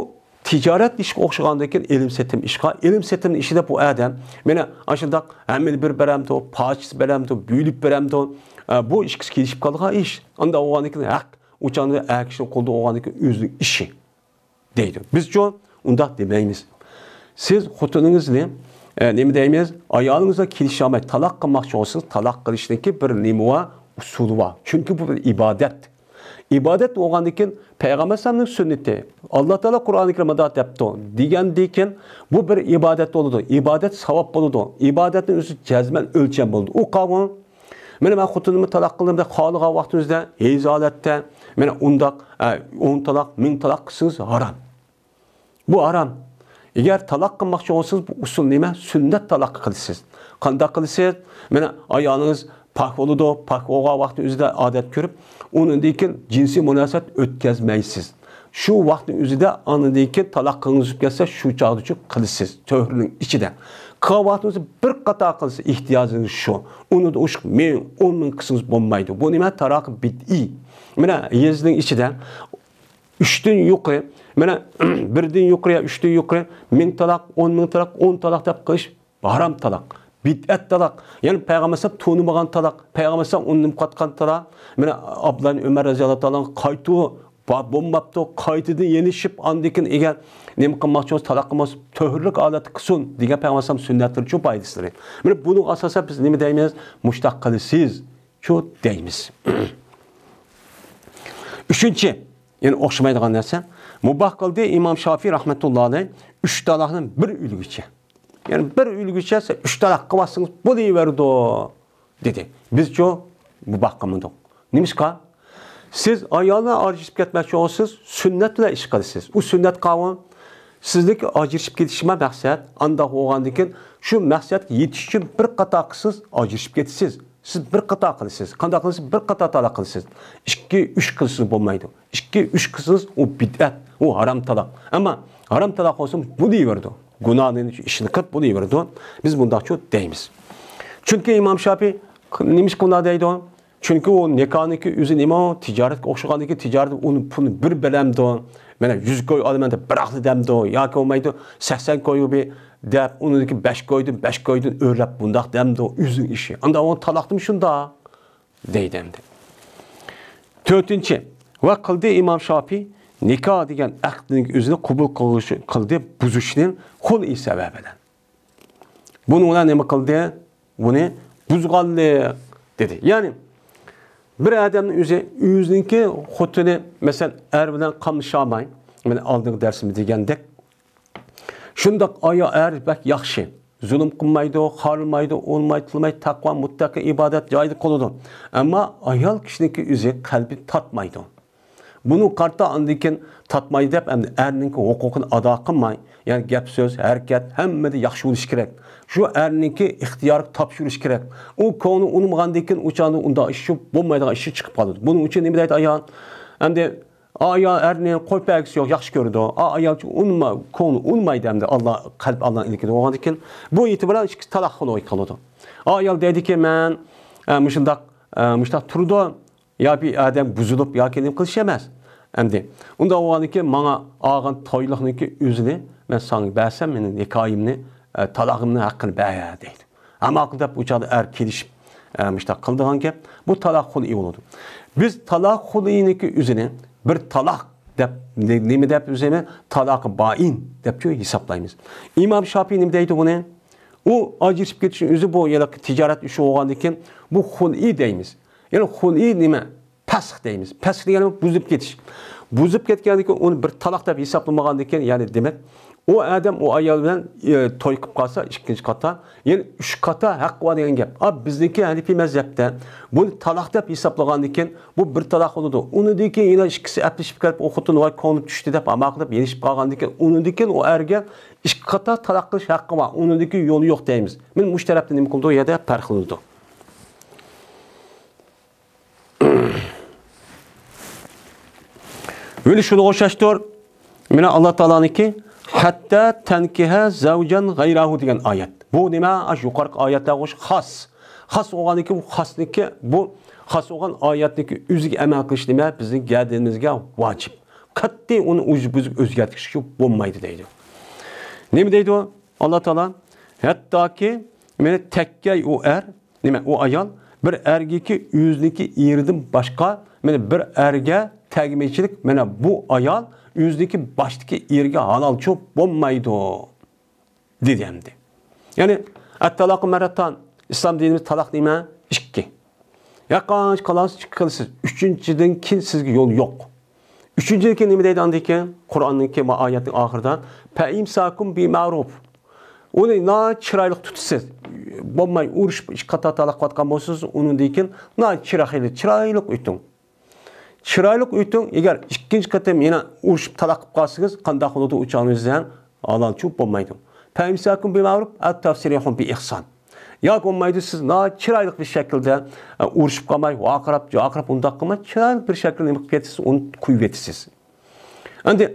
تىجارەت ئىشقا ئوخشىغاندىن كېيىن ئېلىم سېتىم ئىشقا، ئېلىم سېتىم ئىشىدا بۇ ئادەم مانا ئاشۇنداق ھەممىنى بىر بەرەمدۇ، پارچىسى بەرەمدۇ، بۆلۈپ بەرەمدۇ، ئە، بۇ ئىككىسى كېلىشىپ قالىدىغان ئىش. ئانداق بولغاندىن كېيىن ھەق ئۇ چاغدا ئەر كىشىنىڭ قولىدا بولغاندىن كېيىن ئۆزىنىڭ ئىشى. دەيدۇ. بىزچۇ ئۇنداق دېمەيمىز. سىز خوتۇنىڭىزنى، ئە، نېمە دەيمىز؟ ئايالىڭىزغا كېلىشەلمەي تالاق قىلماقچى بولسىڭىز، تالاق قىلىشنىڭكى بىر نېمە بار؟ ئۇسۇلى بار. چۈنكى بۇ بىر ئىبادەت. ئىبادەت بولغاندىن كېيىن پەيغەمبەر ئەلەيھىسسالامنىڭ سۈننىتى. ئاللا تائالا قۇرئانى كەرىمدە دەپتۇ. دېگەندىن كېيىن بۇ بىر ئىبادەت بولىدۇ. ئىبادەت ساۋاب بولىدۇ. ئىبادەتنىڭ ئۆزى جەزمەن ئۆلچەم بولىدۇ. ئۇ قاۋۇ مانا مەن خوتۇنۇمنى تالاق قىلدىم دەپ خالىغان ۋاقتىڭىزدا ھەيز ھالەتتە مانا ئۇنداق، ئە، ئون تالاق، مىڭ تالاق قىلسىڭىز ھارام. بۇ ھارام. ئەگەر تالاق قىلماقچى بولسىڭىز، بۇ ئۇسۇل نېمە؟ سۈننەت تالاق قىلىسىز. قانداق قىلىسىز؟ مانا ئايالىڭىز پاك بولىدۇ، پاك بولغان ۋاقتى ئۆزىدە ئادەت كۆرۈپ، ئۇنىڭدىن كېيىن جىنسىي مۇناسىۋەت ئۆتكەزمەيسىز. شۇ ۋاقىتنىڭ ئۆزىدە ئاندىن كېيىن تالاق قىلغۇڭىز كەلسە، شۇ چاغدىچۇ قىلىسىز، تۆھرىنىڭ ئىچىدە. قىلغان ۋاقتىڭىزدا بىر قاتا قىلسا، ئېھتىياجىڭىز شۇ. ئۇنىڭدا ئوشۇق مىڭ، ئون مىڭ قىلسىڭىز بولمايدۇ. بۇ نېمە؟ تالاق بىدئىي. مانا ھەيزنىڭ ئىچىدە ئۈچتىن يۇقىرى، مانا بىردىن يۇقىرى يا ئۈچتىن يۇقىرى، مىڭ تالاق، ئون مىڭ تالاق، ئون تالاق دەپ قىلىش ھارام تالاق، بىدئەت تالاق. يەنى پەيغەمبەر ئەلەيھىسسالام تونۇمىغان تالاق، پەيغەمبەر ئەلەيھىسسالام ئۇنىمۇ قاتقان تالاق. مانا ئابدۇللا ئۆمەر رەزىياللاھۇ تائالا قايتۇ با-، بولماپتۇ، قايتىدىن يېنىشىپ، ئاندىن كېيىن ئەگەر نېمە قىلماقچى بولسا، تالاق قىلماقچى بولسا، تۆھرىلىك ھالەتتە قىلسۇن دېگەن پەيغەمبەر ئەلەيھىسسالام سۈننەتلىرىچۇ پايدىسىلىرى. مانا بۇنىڭغا ئاساسەن بىز نېمە دەيمىز؟ مۇشتاق قىلىسىز. شۇ دەيمىز. ئۈچىنچى، يەنى ئوخشىمايدىغان نەرسە، مۇباھ قىلدى ئىمام شافىي رەھمەتۇللا ئەلەيھ ئۈچ تالاقنى بىر ئۆلگۈچە. يەنى بىر ئۆلگۈچە سەن ئۈچ تالاق قىلىۋاتسىڭىز بولۇۋېرىدۇ، دېدى. بىزچۇ مۇباھ قىلمىدۇق. نېمىشقا؟ سىز ئايالنى ئاجرىشىپ كەتمەكچى بولسىڭىز، سۈننەت بىلەن ئىش قىلىسىز. ئۇ سۈننەت قاۋۇ. سىزنىڭكى ئاجرىشىپ كېتىشىما مەقسەت، ئانداق بولغاندىن كېيىن شۇ مەقسەتكە يېتىش ئۈچۈن بىر قاتا قىلسىز، ئاجرىشىپ كېتىسىز. سىز بىر قاتا قىلىسىز. قانداق قىلىسىز؟ بىر قاتا تالاق قىلىسىز. ئىككى، ئۈچ قىلسىز بولمايدۇ. ئىككى، ئۈچ قىلسىز، ئۇ بىدئەت، ئۇ ھارام تالاق. ئەمما ھارام تالاق بولسا بولۇۋېرىدۇ. گۇناھنى ئىشىنى قىلىپ بولۇۋېرىدۇ. بىز مۇنداقچۇ دەيمىز. چۈنكى ئىمام شاپىي نېمىشقا بۇنداق دەيدۇ؟ چۈنكى ئۇ نىكاھنىڭكى ئۆزى نېمە؟ تىجارەتكە ئوخشىغاندىكى تىجارەت ئۇنى پۇلنى بىر بەرەمدۇ؟ مانا يۈز كوي ئالىمەن دەپ بىراقلا دەمدۇ؟ ياكى بولمايدۇ سەكسەن كوي بىر دەپ ئۇنىڭدىكى بەش كويدىن، بەش كويدىن ئۆرلەپ بۇنداق دەمدۇ؟ ئۆزىنىڭ ئىشى. ئانداق ئۇ تالاقتىمۇ شۇنداق دەيدۇ ئەمدى. تۆتىنچى، ۋە قىلدى ئىمام شاپىي نىكاھ دېگەن ئەقدىنىڭ ئۆزىنى قوبۇل قىلغۇچى قىلدى بۇزۇشنى خۇلئى سەۋەبى بىلەن. بۇنىڭ بىلەن نېمە قىلدى؟ بۇنى بۇزغانلىق دېدى. يەنى بىر ئادەمنىڭ ئۆزى، ئۆزىنىڭكى خوتۇنى، مەسىلەن، ئەر بىلەن قاملىشالماي، مانا ئالدىنقى دەرسىمىز دېگەندەك، شۇنداق ئايا-، ئەر بەك ياخشى، زۇلۇم قىلمايدۇ، خارلىمايدۇ، ئۇرماي، تىلماي، تەقۋا، مۇتتەقى، ئىبادەت جايىدا قىلىدۇ. ئەمما ئايال كىشىنىڭكى ئۆزى قەلبى تارتمايدۇ. بۇنى قارىتا ئاندىن كېيىن تارتماي دەپ، ئەمدى ئەرنىڭكى ھوقۇقىنى ئادا قىلماي، يەنى گەپ سۆز، ھەرىكەت، ھەممىدە ياخشى بولۇش كېرەك. شۇ ئەرنىڭكى ئىختىيارىغا تاپشۇرۇش كېرەك. ئۇ كۆڭلى ئۇنىمىغاندىن كېيىن ئۇ چاغدا ئۇنداق ئىش شۇ بولمايدىغان ئىش چىقىپ قالىدۇ. بۇنىڭ ئۈچۈن نېمە دەيدۇ ئايال؟ ئەمدى ئايال ئەرنى قويۇپ بەرگۈسى يوق، ياخشى كۆرىدۇ. ئا، ئايال ئۇنىما-، كۆڭلى ئۇنىمايدۇ ئەمدى، ئاللا، قەلب ئاللا ئىلكىدە بولغاندىن كېيىن. بۇ ئېتىبار ئىككىسى تالاق قىلىۋېتىپ قالىدۇ. ئايال دەيدىكى، مەن، ئە، مۇشۇنداق، ئە، مۇشۇنداق تۇرىدۇ، يا بىر ئادەم بۇزۇلۇپ ياكى نېمە قىلىش ئەمەس. ئەمدى ئۇنداق بولغاندىن كېيىن ماڭا ئالغان تويلۇقنىڭكى ئۆزىنى مەن ساڭا بەرسەم، مېنىڭ نىكاھىمنى، ئە، تالاغىمنى ھەققىنى بەر دەيدۇ. ھە، ماقۇل دەپ ئۇ چاغدا ئەر كېلىشىپ، ئە، مۇشۇنداق قىلىدىغان گەپ. بۇ تالاق خۇلئى بولىدۇ. بىز تالاق خۇلئىنىڭكى ئۆزىنى بىر تالاق دەپ، نېمە دەپ ئۆزىنى تالاقى بائىن دەپچۇ ھېسابلايمىز. ئىمام شاپىي نېمە دەيدۇ بۇنى؟ ئۇ ئاجرىشىپ كېتىشنىڭ ئۆزى بۇ يەنە تىجارەت ئىشى بولغاندىن كېيىن بۇ خۇلئى دەيمىز. يەنى خۇلئى نېمە؟ پەسخ دەيمىز. پەسخ دېگەنىمىز بۇزۇپ كېتىش. بۇزۇپ كەتكەندىن كېيىن ئۇنى بىر تالاق دەپ ھېسابلىمىغاندىن كېيىن، يەنى دېمەك، ئۇ ئادەم ئۇ ئايال بىلەن، ئە، توي قىلىپ قالسا ئىككىنچى قاتا، يەنى ئۈچ قاتا ھەققى بار دېگەن گەپ. ئا، بىزنىڭكى ھەنىپىي مەزھەپتە بۇنى تالاق دەپ ھېسابلىغاندىن كېيىن، بۇ بىر تالاق بولىدۇ. ئۇنىڭدىن كېيىن يەنە ئىككىسى ئەپلىشىپ كېلىپ، ئۇ خوتۇن ۋاي كۆڭلۈم چۈشتى دەپ، ئامال قىلىپ يېنىشىپ قالغاندىن كېيىن، ئۇنىڭدىن كېيىن ئۇ ئەرگە ئىككى قاتا تالاق قىلىش ھەققى بار. ئۇنىڭدىن كېيىن يولى يوق دەيمىز. مانا مۇشۇ تەرەپتە نېمە قىلىدۇ؟ يەردە پەرقلىنىدۇ. ۋە شۇنىڭغا ئوخشاشتۇر. مانا ئاللا تائالانىڭكى «ھەتتا تەنكىھە زەۋجەن غەيراھۇ» دېگەن ئايەت. بۇ نېمە؟ ئاشۇ يۇقىرىقى ئايەتلەرگە ئوخشاش خاس. خاس بولغاندىن كېيىن بۇ خاسنىڭكى، بۇ خاس بولغان ئايەتنىڭكى ئۆزىگە ئەمەل قىلىش نېمە؟ بىزنىڭ گەدىنىمىزگە ۋاجىپ. قەتئىي ئۇنى ئۆز-، بۇزۇپ ئۆزگەرتكىلى بولمايدۇ دەيدۇ. نېمە دەيدۇ ئاللا تائالا؟ ھەتتاكى مانا تەككەي ئۇ ئەر، نېمە، ئۇ ئايال بىر ئەرگىكى ئۆزىنىڭكى ئېرىدىن باشقا، مانا بىر ئەرگە تەگمەيچىلىك، مانا بۇ ئايال ئۆزىنىڭكى باشتىكى ئېرىگە ھالالچۇ بولمايدۇ، دېدى ئەمدى. يەنى، ئەتتالاقۇ مەررەتان، ئىسلام دىنىمىز تالاق نېمە؟ ئىككى. ياقانچە قالارسىز، ئىككى قىلىسىز. ئۈچىنچىدىن كېيىن سىزگە يول يوق. ئۈچىنچىدىن كېيىن نېمە دەيدۇ ئاندىن كېيىن؟ قۇرئاننىڭكى ما-، ئايەتنىڭ ئاخىرىدا، «فەئىمساكۇم بىمەرۇف». ئۇنى ناھايىتى چىرايلىق تۇتىسىز. بولماي ئۇرۇشۇپ، ئىككى قاتا تالاق قىلىۋاتقان بولسىڭىز، ئۇنىڭدىن كېيىن ناھايىتى چىرايلىق، چىرايلىق ئۆتۈڭ. چىرايلىق ئۆتۈڭ. ئەگەر ئىككىنچى قېتىم يەنە ئۇرۇشۇپ تالاق قىلىپ قالسىڭىز، قانداق بولىدۇ؟ ئۇ چاغنىڭ ئۆزىدە ھالالچۇ بولمايدۇ. «فەئىمساكۇم بىمەرۇف ئەۋ تەسرىھۇم بىئىھسان». ياكى بولمايدۇ، سىز ناھايىتى چىرايلىق بىر شەكىلدە، ئە، ئۇرۇشۇپ قالماي، ۋارقىراپ، جارقىراپ، ئۇنداق قىلماي، چىرايلىق بىر شەكىلدە نېمە قىلىپ كېتىسىز، ئۇنى قويۇۋېتىسىز. ئەمدى،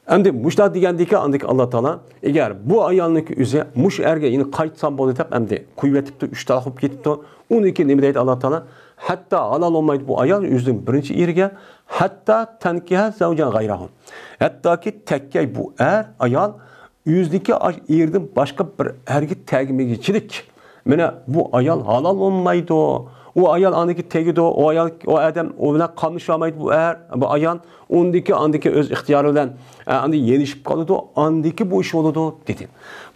ئەمدى مۇشۇنداق دېگەندىكىن، ئاندىن كېيىن ئاللا تائالا، ئەگەر بۇ ئايالنىڭكى ئۆزى مۇشۇ ئەرگە يەنە قايتسام بولدى دەپ، ئەمدى قويۇۋېتىپتۇ، ئۈچ تالاق بولۇپ كېتىپتۇ. ئۇنىڭ كېيىن نېمە دەيدۇ ئاللا تائالا؟ ھەتتا ھالال بولمايدۇ بۇ ئايال ئۆزىنىڭ بىرىنچى ئېرىگە، ھەتتا تەنكىھە زەۋجەن غەيراھۇ. ھەتتاكى تەككەي بۇ ئەر، ئايال ئۆزىنىڭكى ئاش-، ئېرىدىن باشقا بىر ئەرگە تەگمىگۈچىلىك. مانا بۇ ئايال ھالال بولمايدۇ. ئۇ ئايال ئاندىكى تېگىدۇ، ئۇ ئايال، ئۇ ئادەم ئۇ بىلەن قاملىشالمايدۇ بۇ ئەر، بۇ ئايال. ئۇندىكى، ئاندىكى ئۆز ئىختىيارى بىلەن، ئە، ئاندىن يېنىشىپ قالىدۇ، ئاندىكى بۇ ئىش بولىدۇ، دېدى.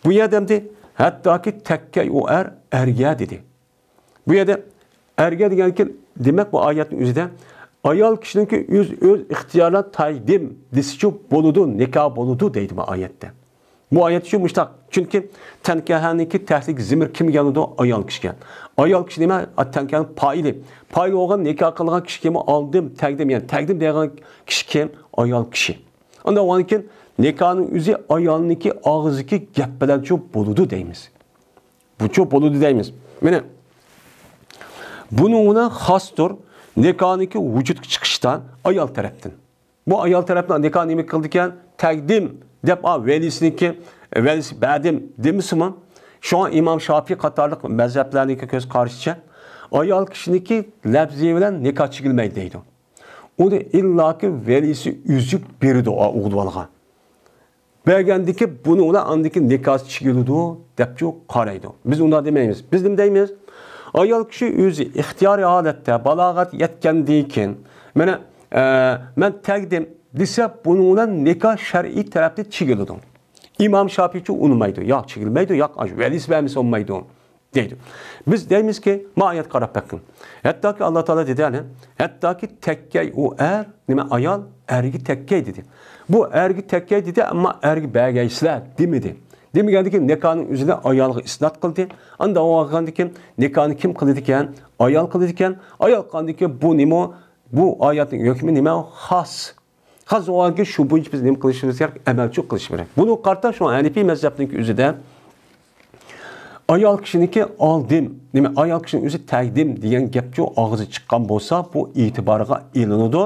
بۇ يەردە ئەمدى ھەتتاكى تەككەي ئۇ ئەر، ئەرگە دېدى. بۇ يەردە ئەرگە دېگەنكى، دېمەك، بۇ ئايەتنىڭ ئۆزىدە ئايال كىشىنىڭكى ئۆز، ئۆز ئىختىيارى بىلەن تەگدىم دېسىچۇ بولىدۇ، نىكاھ بولىدۇ دەيدۇ بۇ ئايەتتە. بۇ ئايەت شۇ مۇشتاق. چۈنكى تەنكەھەنىڭكى تەھلىكى زىمىر كىمگە كېلىدۇ؟ ئايال كىشىگە. ئايال كىشى نېمە؟ تەنكەھەنىڭ پائىلى. پائىل بولغان نىكاھ قىلغان كىشى كىم؟ ئالدىم، تەگدىم، يەنى تەگدىم دەيدىغان كىشى كىم؟ ئايال كىشى. ئاندىن كېيىن نىكاھنىڭ ئۆزى ئايالنىڭكى ئاغزىدىكى گەپ بىلەنچۇ بولىدۇ دەيمىز. بۇچۇ بولىدۇ دەيمىز. مانا، بۇنىڭ بىلەن خاستۇر نىكاھنىڭكى ۋۇجۇدقا چىقىشتا ئايال تەرەپتىن. بۇ ئايال تەرەپنىڭ نىكاھ نېمە قىلىدىكەن؟ تەگدىم دەپ، ئا، ۋەلىسىنىڭكى، ۋەلىسى بەردىم دېمىسىمۇ، شۇڭا ئىمام شاپىي قاتارلىق مەزھەپلەرنىڭكى كۆز قارىشىچە، ئايال كىشىنىڭكى لەپزى بىلەن نىكاھ چىگىلمەيدۇ دەيدۇ. ئۇنى ئىللاكى ۋەلىسى ئۈزۈپ بېرىدۇ، ئا، ئوغۇل بالىغا. بەرگەندىكى بۇنىڭ بىلەن ئاندىكى نىكاھى چىگىلىدۇ دەپچۇ قارايدۇ. بىز ئۇنداق دېمەيمىز. بىز نېمە دەيمىز؟ ئايال كىشى ئۆزى ئىختىيارىي ھالەتتە بالاغەت يەتكەندىن كېيىن، مانا، ئە، مەن تەگدىم دېسە، بۇنىڭ بىلەن نىكاھ شەرئىي تەرەپتىن چىگىلىدۇ. ئىمام شاپىيچۇ ئۇنىمايدۇ. ياق، چىگىلمەيدۇ، ياق، ئاشۇ ۋەلىسى بەرمىسە بولمايدۇ. دەيدۇ. بىز دەيمىزكى، ما ئايەتكە قاراپ بېقىڭ. ھەتتاكى ئاللا تائالا دېدى، يەنى، ھەتتاكى تەككەي ئۇ ئەر، نېمە ئايال، ئەرگە تەككەي دېدى. بۇ ئەرگە تەككەي دېدى، ئەمما ئەرگە بەرگەيسىلەر دېمىدى. دېمىگەندىكىن نىكاھنىڭ ئۆزىنى ئايالغا ئىسنات قىلدى. ئاندىن داۋا قىلغاندىكىن نىكاھنى كىم قىلىدىكەن؟ ئايال قىلىدىكەن. ئايال قىلغاندىكىن بۇ نېمە؟ بۇ ئايەتنىڭ ھۆكمى نېمە؟ خاس. خاس بولغاندىكىن شۇ بويىچە بىز نېمە قىلىشىمىز كېرەك؟ ئەمەلچىلىك قىلىشىمىز كېرەك. بۇنىڭغا قارىتا شۇ ھەنىپىي مەزھەپنىڭكى ئۆزىدە ئايال كىشىنىڭكى ئالدىم، نېمە، ئايال كىشىنىڭ ئۆزى تەگدىم دېگەن گەپچۇ ئاغزى چىققان بولسا، بۇ ئېتىبارغا ئېلىنىدۇ.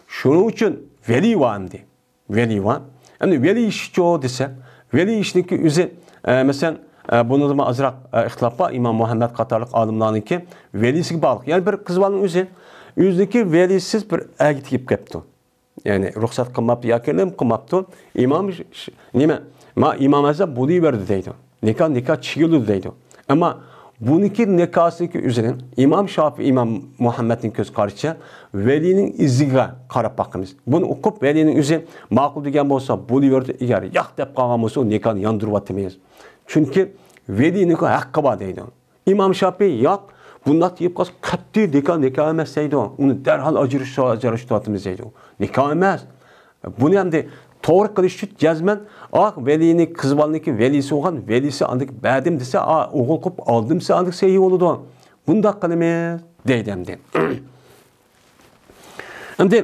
شۇنىڭ ئۈچۈن ۋەلىي بار ئەمدى. ۋەلىي بار. ئەمدى ۋەلىي ئىشىچۇ دېسە، ۋەلىي ئىشنىڭكى ئۆزى، ئە، مەسىلەن، ئە، بۇنىڭدىمۇ ئازراق، ئە، ئىختىلاپ بار. ئىمام مۇھەممەد قاتارلىق ئالىملارنىڭكى ۋەلىيسىگە باغلىق. يەنى بىر قىز بالىنىڭ ئۆزى، ئۆزىنىڭكى ۋەلىيسىز بىر ئەرگە تېگىپ كەپتۇ. يەنى رۇخسەت قىلماپتۇ ياكى نېمە قىلماپتۇ. ئىمام ش-، ش-، نېمە؟ ما ئىمام ئەزەم بولۇۋەردى دەيدۇ. نىكاھ، نىكاھ چىگىلىدۇ دەيدۇ. ئەمما بۇنىڭكى نىكاھسىنىڭكى ئۆزىنى ئىمام شافىئىي، ئىمام مۇھەممەدنىڭ كۆز قارىشىچە ۋەلىينىڭ ئىزىگە قاراپ باقىمىز. بۇنى ئوقۇپ ۋەلىينىڭ ئۆزى ماقۇل دېگەن بولسا بولۇۋەردى، ئەگەر ياق دەپ قالغان بولسا نىكاھنى ياندۇرۇۋاتىمىز. چۈنكى ۋەلىينىڭكى ھەققى بار دەيدۇ. ئىمام شافىئىي ياق، بۇنداق دېيىپ قالسا قەتئىي نىكاھ نىكاھ ئەمەس دەيدۇ. ئۇنى دەرھال ئاجرىتىۋاتىمىز دەيدۇ. نىكاھ ئەمەس. بۇنى ئەمدى توغرا قىلىش ئۈچۈن جەزمەن، ئا، ۋەلىينى، قىز بالىنىڭكى ۋەلىيسى بولغان، ۋەلىيسى ئاندىن بەردىم دېسە، ئا، ئوغۇل قىلىپ ئالدىم دېسە ئاندىن سەھىھ بولىدۇ. بۇنداق قىلىمىز دەيدۇ ئەمدى. ئەمدى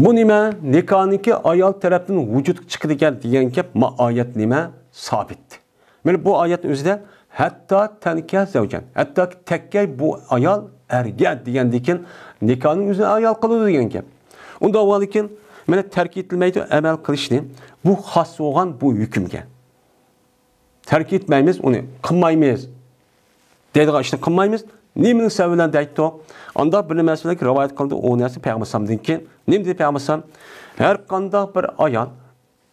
بۇ نېمە؟ نىكاھنىڭكى ئايال تەرەپتىن ۋۇجۇدقا چىقىدىكەن دېگەن گەپ ما ئايەت نېمە؟ سابىت. مانا بۇ ئايەتنىڭ ئۆزىدە ھەتتا تەنكىھە زەۋجەن، ھەتتاكى تەككەي بۇ ئايال ئەرگە دېگەندىن كېيىن نىكاھنىڭ ئۆزىنى ئايال قىلىدۇ دېگەن گەپ. ئۇنداق بولغاندىن كېيىن مانا تەرك ئېتىلمەيدۇ ئەمەل قىلىشنى، بۇ خاس بولغان بۇ ھۆكۈمگە. تەرك ئېتمەيمىز، ئۇنى قىلمايمىز. دەيدىغان ئىشنى قىلمايمىز. نېمىنىڭ سەۋەبى بىلەن دەيتتۇق؟ ئانداق بىر نېمە بىلەن رىۋايەت قىلدى ئۇ نەرسە پەيغەمبەر ئەلەيھىسسالامدىن كېيىن. نېمە دېدى پەيغەمبەر ئەلەيھىسسالام؟ ھەر قانداق بىر ئايال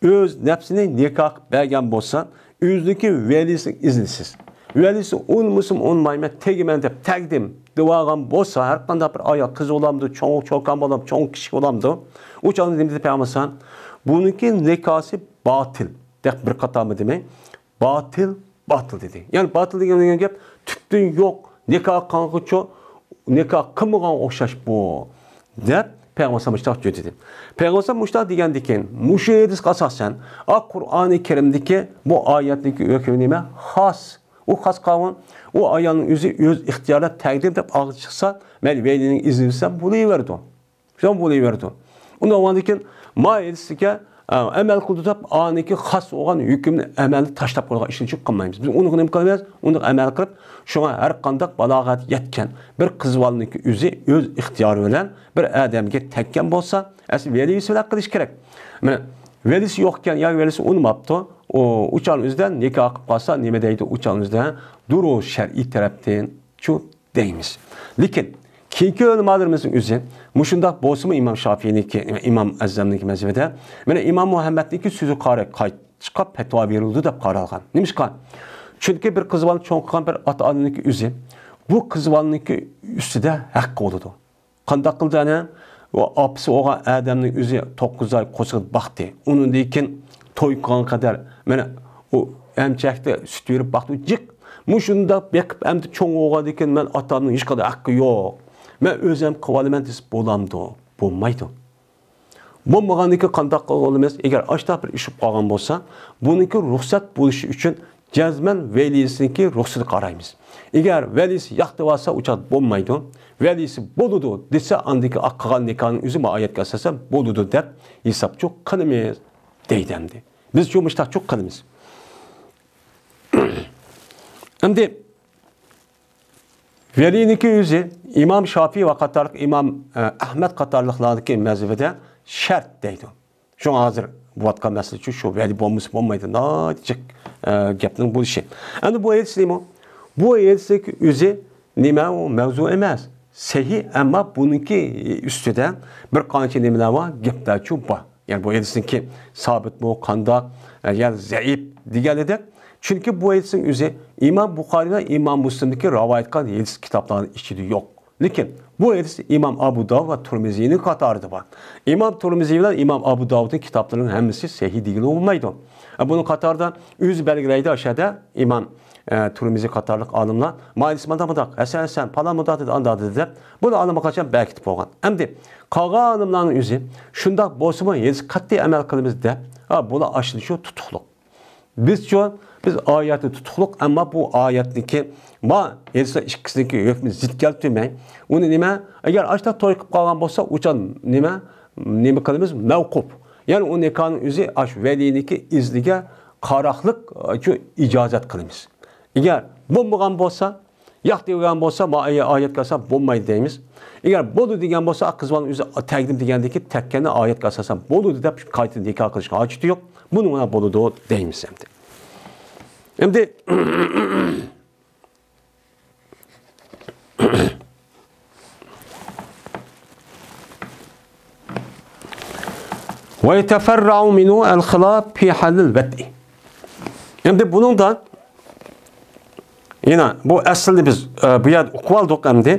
ئۆز نەپسىنى نىكاھ قىلىپ بەرگەن بولسا، ئۆزىنىڭكى ۋەلىيسىنىڭ ئىزنىسىز، ۋەلىيسى ئۇنىمىسىمۇ ئۇنىمايمەن، تېگىمەن دەپ تەگدىم دېۋالغان بولسا، ھەر قانداق بىر ئايال، قىز بولامدۇ، چوڭ چوكان بولامدۇ، چوڭ كىشى بولامدۇ، ئۇ چاغدا نېمە دېدى پەيغەمبەر ئەلەيھىسسالام؟ بۇنىڭكى نىكاھسى باتىل دەپ بىر قاتارمۇ دېمەي، باتىل، باتىل دېدى. يەنى باتىل دېگەن، دېگەن گەپ تۈپتىن يوق، نىكاھ قىلغۇچۇ نىكاھ قىلمىغان ئوخشاش بۇ، دەپ پەيغەمبەر ئەلەيھىسسالام مۇشۇنداق جۈدىدى. پەيغەمبەر ئەلەيھىسسالام مۇشۇنداق دېگەندىن كېيىن، مۇشۇ ھەدىسكە ئاساسەن، ئا، قۇرئانى كەرىمدىكى بۇ ئايەتنىڭكى ھۆكمى نېمە؟ خاس. ئۇ خاس قاۋۇن، ئۇ ئايالنىڭ ئۆزى ئۆز ئىختىيارى تەقدىم دەپ ئاغزى چىقسا، مەن ۋەلىينىڭ ئىزنى بىلسەم بولۇۋېرىدۇ. شۇنداق بولۇۋېرىدۇ. ئۇنداق بولغاندىن كېيىن ما ھەدىسىگە، ئە، ئەمەل قىلدى دەپ، ئانىڭكى خاس بولغان ھۆكۈمنى ئەمەلدىن تاشلاپ قويىدىغان ئىشنى چۈشۈپ قىلمايمىز. بىز ئۇنىڭغا نېمە قىلىمىز؟ ئۇنىڭغا ئەمەل قىلىپ، شۇڭا ھەر قانداق بالاغەت يەتكەن بىر قىز بالىنىڭكى ئۆزى ئۆز ئىختىيارى بىلەن بىر ئادەمگە تەگكەن بولسا، ئەسلى ۋەلىيسى بىلەن قىلىش كېرەك. مانا، ۋەلىيسى يوق ئىكەن ياكى ۋەلىيسى ئۇنىماپتۇ، ئۇ، ئۇ چاغنىڭ ئۆزىدە نىكاھ قىلىپ قالسا، نېمە دەيدۇ ئۇ چاغنىڭ ئۆزىدە؟ دۇرۇ شەرئىي تەرەپتىن شۇ دەيمىز. لېكىن كېيىنكى ئۆلىمالىرىمىزنىڭ ئۆزى مۇشۇنداق بولسىمۇ، ئىمام شافىئىنىڭكى، ئىمام ئەزەمنىڭكى مەزھىپىدە، مانا، ئىمام مۇھەممەدنىڭكى سۆزى قارا قايتىشقا پەتىۋا بېرىلىدۇ دەپ قارالغان. نېمىشقا؟ چۈنكى بىر قىز بالىنى چوڭ قىلغان بىر ئاتا-ئانىنىڭكى ئۆزى بۇ قىز بالىنىڭكى ئۈستىدە ھەققى بولىدۇ. قانداق قىلدى ئەنە؟ ئۇ ئاپىسى بولغان ئادەمنىڭ ئۆزى توققۇز ئاي قورسىقىدا باقتى. ئۇنىڭدىن كېيىن توي قىلغان قەدەر، مانا، ئۇ ئەمچەكتە سۈت بېرىپ باقتى. جىق. مۇشۇنداق بېقىپ ئەمدى چوڭ بولغاندىن كېيىن مەن ئاتامنىڭ ھېچقانداق ھەققى يوق. مەن ئۆزۈم قىلىۋالىمەن دېسە بولامدۇ؟ بولمايدۇ. بولمىغاندىن كېيىن قانداق قىلغىلى بولىمىز؟ ئەگەر ئاشۇنداق بىر ئىش بولۇپ قالغان بولسا، بۇنىڭكى رۇخسەت بولۇشى ئۈچۈن جەزمەن ۋەلىيسىنىڭكى رۇخسىتىگە قارايمىز. ئەگەر ۋەلىيسى ياق دېۋالسا، ئۇ چاغدا بولمايدۇ. ۋەلىيسى بولىدۇ دېسە، ئاندىن كېيىن قىلغان نىكاھنىڭ ئۆزى مۇ ئايەتكە ئاساسەن بولىدۇ دەپ ھېسابچۇ قىلىمىز دەيدۇ ئەمدى. بىزچۇ مۇشۇنداقچۇ قىلىمىز. ئەمدى ۋەلىينىڭكى ئۆزى ئىمام شافىئىي ۋە قاتارلىق ئىمام، ئە، ئەھمەد قاتارلىقلاردىكى مەزھىپىدە شەرت دەيدۇ. شۇڭا ھازىر بولۇۋاتقان مەسىلە شۇ، شۇ ۋەلىي بولمىسا بولمايدۇ، ناھايىتى جىق، ئە، گەپنىڭ بولۇشى. ئەمدى بۇ ھەدىس نېمە؟ بۇ ھەدىسنىڭكى ئۆزى نېمە؟ ئۇ مەۋزۇ ئەمەس. سەھىھ، ئەمما بۇنىڭكى ئۈستىدە بىر قانچە نېمىلەر بار، گەپلەرچۇ بار. يەنى بۇ ھەدىسنىڭكى سابىتمۇ، قانداق، ئە، يا زەئىپ دېگەنلىدەك. چۈنكى بۇ ھەدىسنىڭ ئۆزى ئىمام بۇخارىي ۋە ئىمام مۇسلىمدىكى رىۋايەت قىلغان ھەدىس كىتابلارنىڭ ئىچىدە يوق. لېكىن بۇ ھەدىس ئىمام ئابۇ داۋۇد ۋە تۇرمىزىنىڭ قاتارىدا بار. ئىمام تۇرمىزى بىلەن ئىمام ئابۇ داۋۇدنىڭ كىتابلىرىنىڭ ھەممىسى سەھىھ دېگىلى بولمايدۇ. ئە، بۇنىڭ قاتارىدا ئۆزى بەلگىلەيدۇ ئاشۇ يەردە ئىمام، ئە، تۇرمىزى قاتارلىق ئالىملار، ما ھەدىس مانداق مۇنداق، ھەسەن ھەسەن، پالان مۇنداق دېدى، ئانداق دېدى دەپ، بۇنى ئاللىقاچان بەركىتىپ قويغان. ئەمدى قالغان ئالىملارنىڭ ئۆزى شۇنداق بولسىمۇ ھەدىسكە قەتئىي ئەمەل قىلىمىز دەپ، ھا، بۇلار ئاشۇندىچۇ تۇتۇقلۇق. بىزچۇ بىز ئايەتنى تۇتۇقلۇق، ئەمما بۇ ئايەتنىڭكى، ما، ھەدىسلەر ئىككىسىنىڭكى ھۆكمىنى زىت كەلتۈرمەي، ئۇنى نېمە، ئەگەر ئاشتا توي قىلىپ قالغان بولسا، ئۇچان نېمە، نېمە قىلىمىز؟ مەۋقۇپ. يەنى ئۇ نىكاھنىڭ ئۆزى ئاش ۋەلىينىڭكى ئىزنىگە قاراقلىق، شۇ ئىجازەت قىلىمىز. ئەگەر بولمىغان بولسا، ياق دېگەن بولسا، ما ئايەتكە ئاساسەن بولمايدۇ دەيمىز. ئەگەر بولىدۇ دېگەن بولسا، قىز بالىنىڭ ئۆزى تەگدىم دېگەندىكى تەگكەننى ئايەتكە ئاساسەن بولىدۇ دەپ قايتا نىكاھ قىلىشقا ھاجىتى يوق. بۇنىڭ بىلەن بولىدۇ دەيمىز ئەمدى. ئەمدى ويتفرع منه الخلاف في حال الوطء. ئەمدى بۇنىڭدا يەنە بۇ ئەسلىنى بىز، ئە، بۇ يەردە ئوقۇپ ئالدۇق ئەمدى.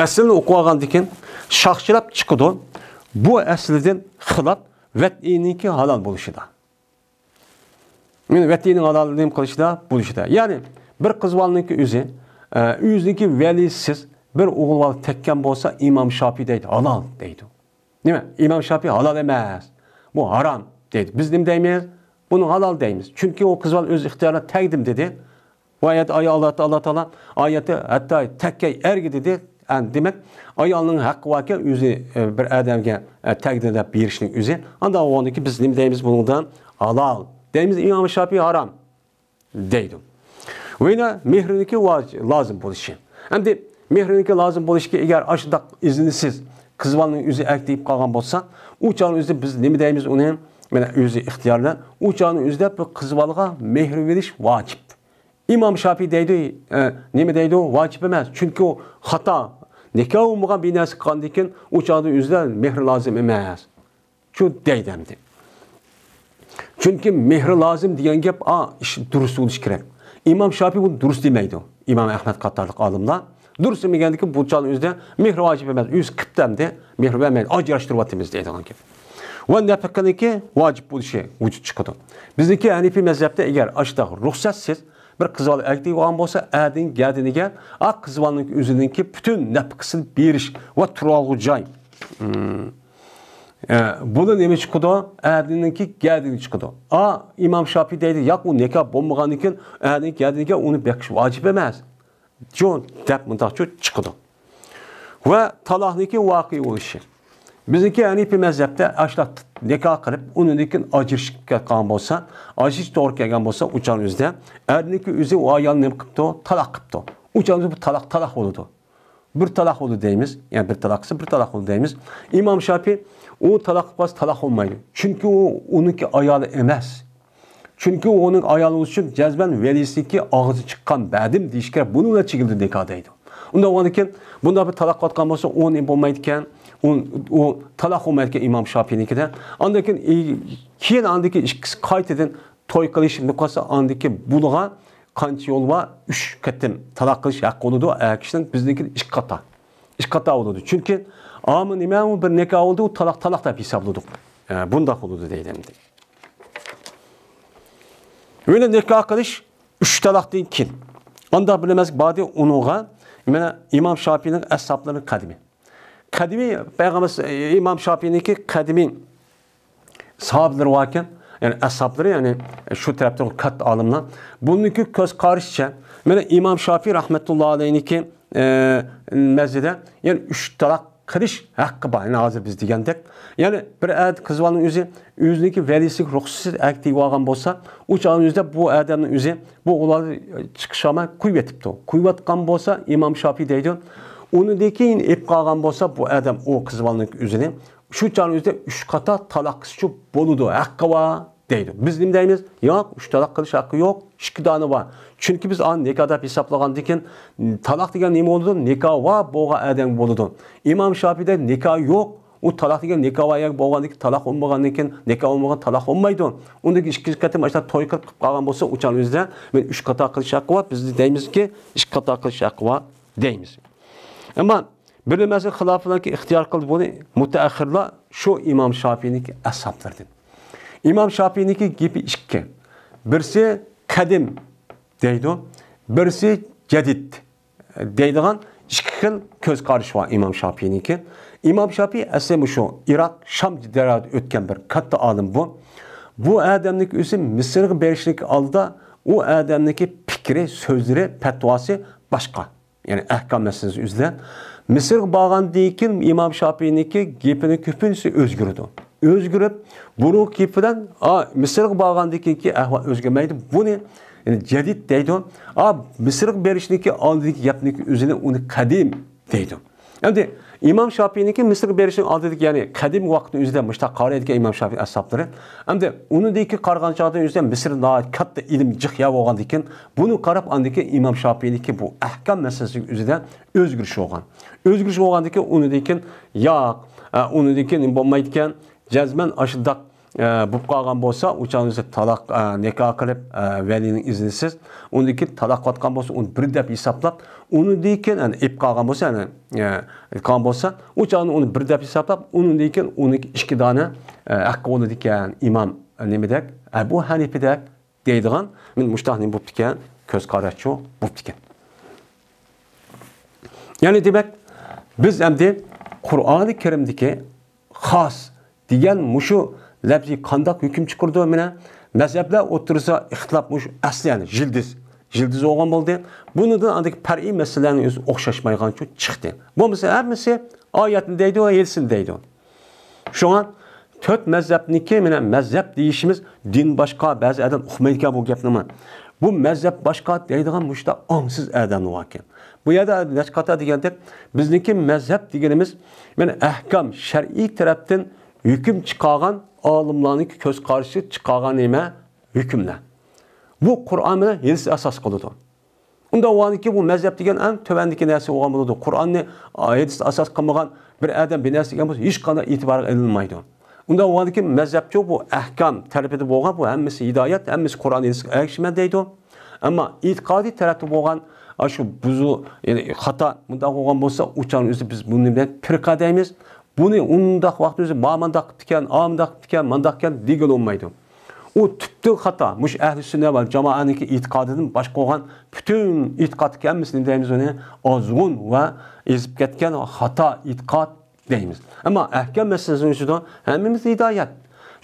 ئەسلىنى ئوقۇپ ئالغاندىن كېيىن شاخچىلاپ چىقىدۇ. بۇ ئەسلىدىن خىلاپ ۋەتئىنىڭكى ھالال بولۇشىدا. مېنىڭ ۋەتىنىڭ ھالاللىقىنى قىلىشىدا، بولۇشىدا. يەنى بىر قىز بالىنىڭكى ئۆزى، ئە، ئۆزىنىڭكى ۋەلىسىز بىر ئوغۇل بالا تەگكەن بولسا، ئىمام شاپىي دەيدۇ، ھالال دەيدۇ. نېمە؟ ئىمام شاپىي ھالال ئەمەس. بۇ ھارام دەيدۇ. بىز نېمە دەيمىز؟ بۇنى ھالال دەيمىز. چۈنكى ئۇ قىز بالا ئۆز ئىختىيارى بىلەن تەگدىم دېدى. بۇ ئايەت، ئايە-، ئاللا، ئاللا تائالا ئايەتتە ھەتتا تەگكەن ئەرگە دېدى. ئە، دېمەك، ئايالنىڭ ھەققى باركەن، ئۆزى، ئە، بىر ئادەمگە، ئە، تەگدى دەپ بېرىشنىڭ ئۆزى. ئانداق بولغاندىكىن بىز نېمە دەيمىز بۇنىڭدا؟ ھالال دەيمىز، ئىمام شاپىي ھارام دەيدۇ. ۋە يەنە مېھرىنىڭكى ۋاج-، لازىم بولۇشى. ئەمدى مېھرىنىڭكى لازىم بولۇشىكى، ئەگەر ئاشۇنداق ئىزنىسىز قىز بالىنىڭ ئۆزى ئەركە تېگىپ قالغان بولسا، ئۇ چاغنىڭ ئۆزىدە بىز نېمە دەيمىز ئۇنى؟ مانا ئۆزى ئىختىيارى بىلەن ئۇ چاغنىڭ ئۆزىدە بىر قىز بالىغا مېھىر بېرىش ۋاجىپ. ئىمام شاپىي دەيدۇ، ئە، نېمە دەيدۇ؟ ۋاجىپ ئەمەس. چۈنكى ئۇ خاتا، نىكاھ بولمىغان بىر نەرسە قىلغاندىن كېيىن ئۇ چاغدا ئۆزىدە مېھىر لازىم ئەمەس. شۇ دەيدۇ ئەمدى. چۈنكى مېھرى لازىم دېگەن گەپ، ئا، ئىش دۇرۇس بولۇشى كېرەك. ئىمام شاپىي بۇنى دۇرۇس دېمەيدۇ. ئىمام ئەھمەد قاتارلىق ئالىملار دۇرۇس دېمىگەندىكىن، بۇ چاغنىڭ ئۆزىدە مېھرى ۋاجىپ ئەمەس، ئۆزى قىپتۇ ئەمدى، مېھرى بەرمەيدۇ، ئاجراشتۇرۇۋاتىمىز دەيدىغان گەپ. ۋە نەپىقىنىڭكى ۋاجىپ بولۇشى ۋۇجۇد چىقىدۇ. بىزنىڭكى ھەنىفىي مەزھەپتە ئەگەر ئاشۇنداق رۇخسەتسىز بىر قىز بالا ئەركە تېگىپ قالغان بولسا، ئەرنىڭ گەدىنىگە، ئا، قىز بالىنىڭ ئۆزىنىڭكى پۈتۈن نەپىقىسىنى بېرىش ۋە تۇرالغۇ جاي. ئە، بۇنى نېمە چىقىدۇ؟ ئەرنىڭكى گەدىنى چىقىدۇ. ئا، ئىمام شاپىي دەيدۇ، ياق، ئۇ نىكاھ بولمىغاندىن كېيىن ئەرنىڭ گەدىنىگە ئۇنى بېقىش ۋاجىپ ئەمەس. جۇ دەپ مۇنداقچۇ چىقىدۇ. ۋە تالاقنىڭكى ۋەقە بولۇشى. بىزنىڭكى ھەنىپىي مەزھەپتە ئاشۇنداق نىكاھ قىلىپ، ئۇنىڭدىن كېيىن ئاجرىشىپ كەتكەن بولسا، ئاجرىشىش توغرا كەلگەن بولسا، ئۇ چاغنىڭ ئۆزىدە ئەرنىڭكى ئۆزى ئۇ ئايالنى نېمە قىپتۇ؟ تالاق قىپتۇ. ئۇ چاغنىڭ ئۆزى بۇ تالاق، تالاق بولىدۇ. بىر تالاق بولدى دەيمىز. يەنى بىر تالاق قىلسا، بىر تالاق بولدى دەيمىز. ئىمام شاپىي ئۇ تالاق قىلىپ قالسا، تالاق بولمايدۇ. چۈنكى ئۇ ئۇنىڭكى ئايالى ئەمەس. چۈنكى ئۇ ئۇنىڭ ئايالى بولۇش ئۈچۈن جەزمەن ۋەلىسىنىڭكى ئاغزىدىن چىققان بەدىم دېيىش كېرەك. بۇنىڭ بىلەن چېكىندى نىكاھ دەيدۇ. ئۇنداق بولغاندىكىن، بۇنداق بىر تالاق قىلىۋاتقان بولسا، ئۇ نېمە بولمايدىكەن؟ ئۇ، ئۇ تالاق بولمايدىكەن ئىمام شاپىينىڭكىدە. ئاندىن كېيىن، ئى، كېيىن ئاندىن كېيىن ئىككىسى قايتىدىن توي قىلىشىپ قالسا، ئاندىن كېيىن بۇلىغا قانچە يول بار؟ ئۈچ قېتىم تالاق قىلىش ھەققى بولىدۇ. ئەر كىشىنىڭ، بىزنىڭكى ئىككى قاتا. ئىككى قاتا بولىدۇ. چۈنكى ئامما نېمە، ئۇ بىر نىكاھ بولدى، ئۇ تالاق، تالاق دەپ ھېسابلىدۇق. ئە، بۇنداق بولىدۇ دەيدۇ ئەمدى. ۋە نىكاھ قىلىش ئۈچ تالاقتىن كېيىن. ئانداق بىر نېمەسلىك باردى ئۇنىڭغا. مانا ئىمام شاپىينىڭ ئەسھابلىرىنىڭ قەدىمى. قەدىمىي پەيغەمبەر، ئىمام شاپىينىڭكى قەدىمىي ساھابىلىرى باركەن، يەنى ئەسھابلىرى، يەنى شۇ تەرەپتە كاتتا ئالىملار. بۇنىڭكى كۆز قارىشىچە، مانا ئىمام شاپىي رەھمەتۇللا ئەلەيھنىڭكى، ئە، مەزھىدە، يەنى ئۈچ تالاق قىلىش ھەققى بار. يەنى ھازىر بىز دېگەندەك، يەنى بىر ئەر قىز بالىنىڭ ئۆزى، ئۆزىنىڭكى ۋەلىسىگە رۇخسەتسىز ئەركە تېگىۋالغان بولسا، ئۇ چاغنىڭ ئۆزىدە بۇ ئادەمنىڭ ئۆزى بۇ ئوغلاننى چىقىشالماي قويۇۋېتىپتۇ. قويۇۋاتقان بولسا، ئىمام شاپىي دەيدۇ، ئۇنىڭدىن كېيىن ئېلىپ قالغان بولسا، بۇ ئادەم، ئۇ قىز بالىنىڭ ئۆزىنى شۇ چاغنىڭ ئۆزىدە ئۈچ قاتا تالاق قىلسىچۇ بولىدۇ، ھەققى بار دەيدۇ. بىز نېمە دەيمىز؟ ياق، ئۈچ تالاق قىلىش ھەققى يوق، ئىككى دانە بار. چۈنكى بىز ئانى نىكاھ دەپ ھېسابلىغاندىن كېيىن، تالاق دېگەن نېمە بولىدۇ؟ نىكاھ بار بولغان ئادەمگە بولىدۇ. ئىمام شاپىيدە نىكاھ يوق، ئۇ تالاق دېگەن نىكاھ بار يەرگە بولغاندىن كېيىن، تالاق بولمىغاندىن كېيىن، نىكاھ بولمىغان تالاق بولمايدۇ. ئۇندىن كېيىن ئىككىنچى قېتىم ئاشۇنداق توي قىلىپ، قىلىپ قالغان بولسا، ئۇ چاغنىڭ ئۆزىدە مەن ئۈچ قاتا قىلىش ھەققى بار، بىز دەيمىزكى، ئىككى قاتا قىلىش ھەققى بار دەيمىز. ئەمما بىر نەرسە خىلاپىدىكى ئىختىيار قىلدى بۇنى مۇتەئەخخىرلار، شۇ ئىمام شاپىينىڭكى ئەسھابلىرىدىن. ئىمام شاپىينىڭكى گېپى ئىككى. بىرسى قەدىم دەيدۇ، بىرسى جەدىد دەيدىغان ئىككى خىل كۆز قارىشى بار ئىمام شاپىينىڭكى. ئىمام شاپىي ئەسلى مۇشۇ ئىراق، شام دەرياسىدا ئۆتكەن بىر كاتتا ئالىم بۇ. بۇ ئادەمنىڭكى ئۆزى مىسىرغا بېرىشنىڭكى ئالدىدا ئۇ ئادەمنىڭكى پىكرى، سۆزلىرى، پەتۋاسى باشقا. يەنى ئەھكام مەسىلىسى ئۈزىدە. مىسىرغا بارغاندىن كېيىن ئىمام شاپىئىنىڭكى گېپىنىڭ كۆپىنچىسى ئۆزگىرىدۇ. ئۆزگىرىپ، بۇرۇنقى گېپى بىلەن، ئا، مىسىرغا بارغاندىن كېيىنكى ئەھۋال ئۆزگەرمەيدۇ. بۇنى، يەنى جەدىد دەيدۇ. ئا، مىسىرغا بېرىشنىڭكى ئالدىدىكى گەپنىڭكى ئۆزىنى ئۇنى قەدىم دەيدۇ. ئەمدى ئىمام شاپىئىنىڭكى مىسىرغا بېرىشنىڭ ئالدىدىكى، يەنى قەدىمكى ۋاقىتنىڭ ئۆزىدە مۇشۇنداق قارايدىكەن ئىمام شاپىئى ئەسھابلىرى. ئەمدى ئۇنىڭدىكى قارىغان چاغدا ئۆزىدە مىسىردا ناھايىتى كاتتا ئىلىم جىق يەر بولغاندىكىن، بۇنى قاراپ ئاندىكى ئىمام شاپىئىنىڭكى بۇ ئەھكام مەسىلىسىنىڭ ئۆزىدە ئۆزگىرىش بولغان. ئۆزگىرىش بولغاندىكىن ئۇنىڭدىكىن ياق، ئە، ئۇنىڭدىكىن بولمايدىكەن، جەزمەن ئاشۇنداق ئە، بولۇپ قالغان بولسا، ئۇ چاغدا تالاق، ئە، نىكاھ قىلىپ، ئە، ۋەلىنىڭ ئىزنىسىز، ئۇندىن كېيىن تالاق قىلىۋاتقان بولسا، ئۇنى بىر دەپ ھېسابلاپ، ئۇنىڭدىن كېيىن، يەنى ئېلىپ قالغان بولسا، يەنى، ئە، قىلغان بولسا، ئۇ چاغدا ئۇنى بىر دەپ ھېسابلاپ، ئۇنىڭدىن كېيىن ئۇنىڭ ئىككى دانە، ئە، ھەققى بولىدىكەن. ئىمام، ئە، نېمىدەك؟ ئەبۇ ھەنىپىدەك دەيدىغان، مانا مۇشۇنداق نېمە بوپتىكەن؟ كۆز قاراشچۇ بوپتىكەن. يەنى دېمەك، بىز ئەمدى قۇرئانى كەرىمدىكى خاس دېگەن مۇشۇ لەپزى قانداق ھۆكۈم چىقىرىدۇ؟ مانا مەزھەپلەر ئوتتۇرىسىدا ئىختىلاپ مۇشۇ ئەسلى، يەنى يىلدىز، يىلدىز بولغان بولدى. بۇنىڭدىن ئاندىكى پەرئىي مەسىلىلەرنىڭ ئۆزى ئوخشاشمايدىغانچۇ چىقتى. بولمىسا ھەممىسى ئايەتنى دەيدۇ، ھەدىسنى دەيدۇ. شۇڭا تۆت مەزھەپنىڭكى، مانا مەزھەپ دېيىشىمىز دىن باشقا، بەزى ئادەم ئۇقمايدىكەن بۇ گەپنىمۇ. بۇ مەزھەپ باشقا دەيدىغان مۇشۇنداق ئاڭسىز ئادەملەر باركەن. بۇ يەردە نەچچە قاتا دېگەندەك، بىزنىڭكى مەزھەپ دېگىنىمىز، مانا ئەھكام، شەرئىي تەرەپتىن ھۆكۈم چىقارغان ئالىملارنىڭكى كۆز قارىشى چىقارغان نېمە؟ ھۆكۈملەر. بۇ قۇرئان بىلەن ھەدىس ئاساس قىلىدۇ. ئۇنداق بولغاندىكىن بۇ مەزھەپ دېگەن ئەڭ تۆۋەندىكى نەرسە بولغان بولىدۇ. قۇرئاننى، ھەدىسنى ئاساس قىلمىغان بىر ئادەم بىر نەرسە دېگەن بولسا، ھېچقانداق ئېتىبارغا ئېلىنمايدۇ. ئۇنداق بولغاندىكىن مەزھەپچۇ بۇ ئەھكام تەرىپىدە بولغان، بۇ ھەممىسى ھىدايەت، ھەممىسى قۇرئان ھەدىسكە ئەگىشىمەن دەيدۇ. ئەمما ئېتىقادىي تەرەپتە بولغان، ئاشۇ بۇزۇ، يەنى خاتا، مۇنداق بولغان بولسا، ئۇ چاغنىڭ ئۆزىدە بىز بۇنى بىلەن پىرقە دەيمىز. بۇنى ئۇنداق ۋاقىتتا ئۆزى ما مانداق قىپتىكەن، ئا مۇنداق قىپتىكەن، مانداقكەن دېگىلى بولمايدۇ. ئۇ تۈپتىن خاتا. مۇشۇ ئەھلى سۈننە ۋەل جامائەنىڭكى ئېتىقادىدىن باشقا بولغان پۈتۈن ئېتىقادتىكى ھەممىسى نېمە دەيمىز ئۇنى؟ ئازغۇن ۋە ئېزىپ كەتكەن خاتا ئېتىقاد دەيمىز. ئەمما ئەھكام مەسىلىسىنىڭ ئىچىدە ھەممىمىز ھىدايەت.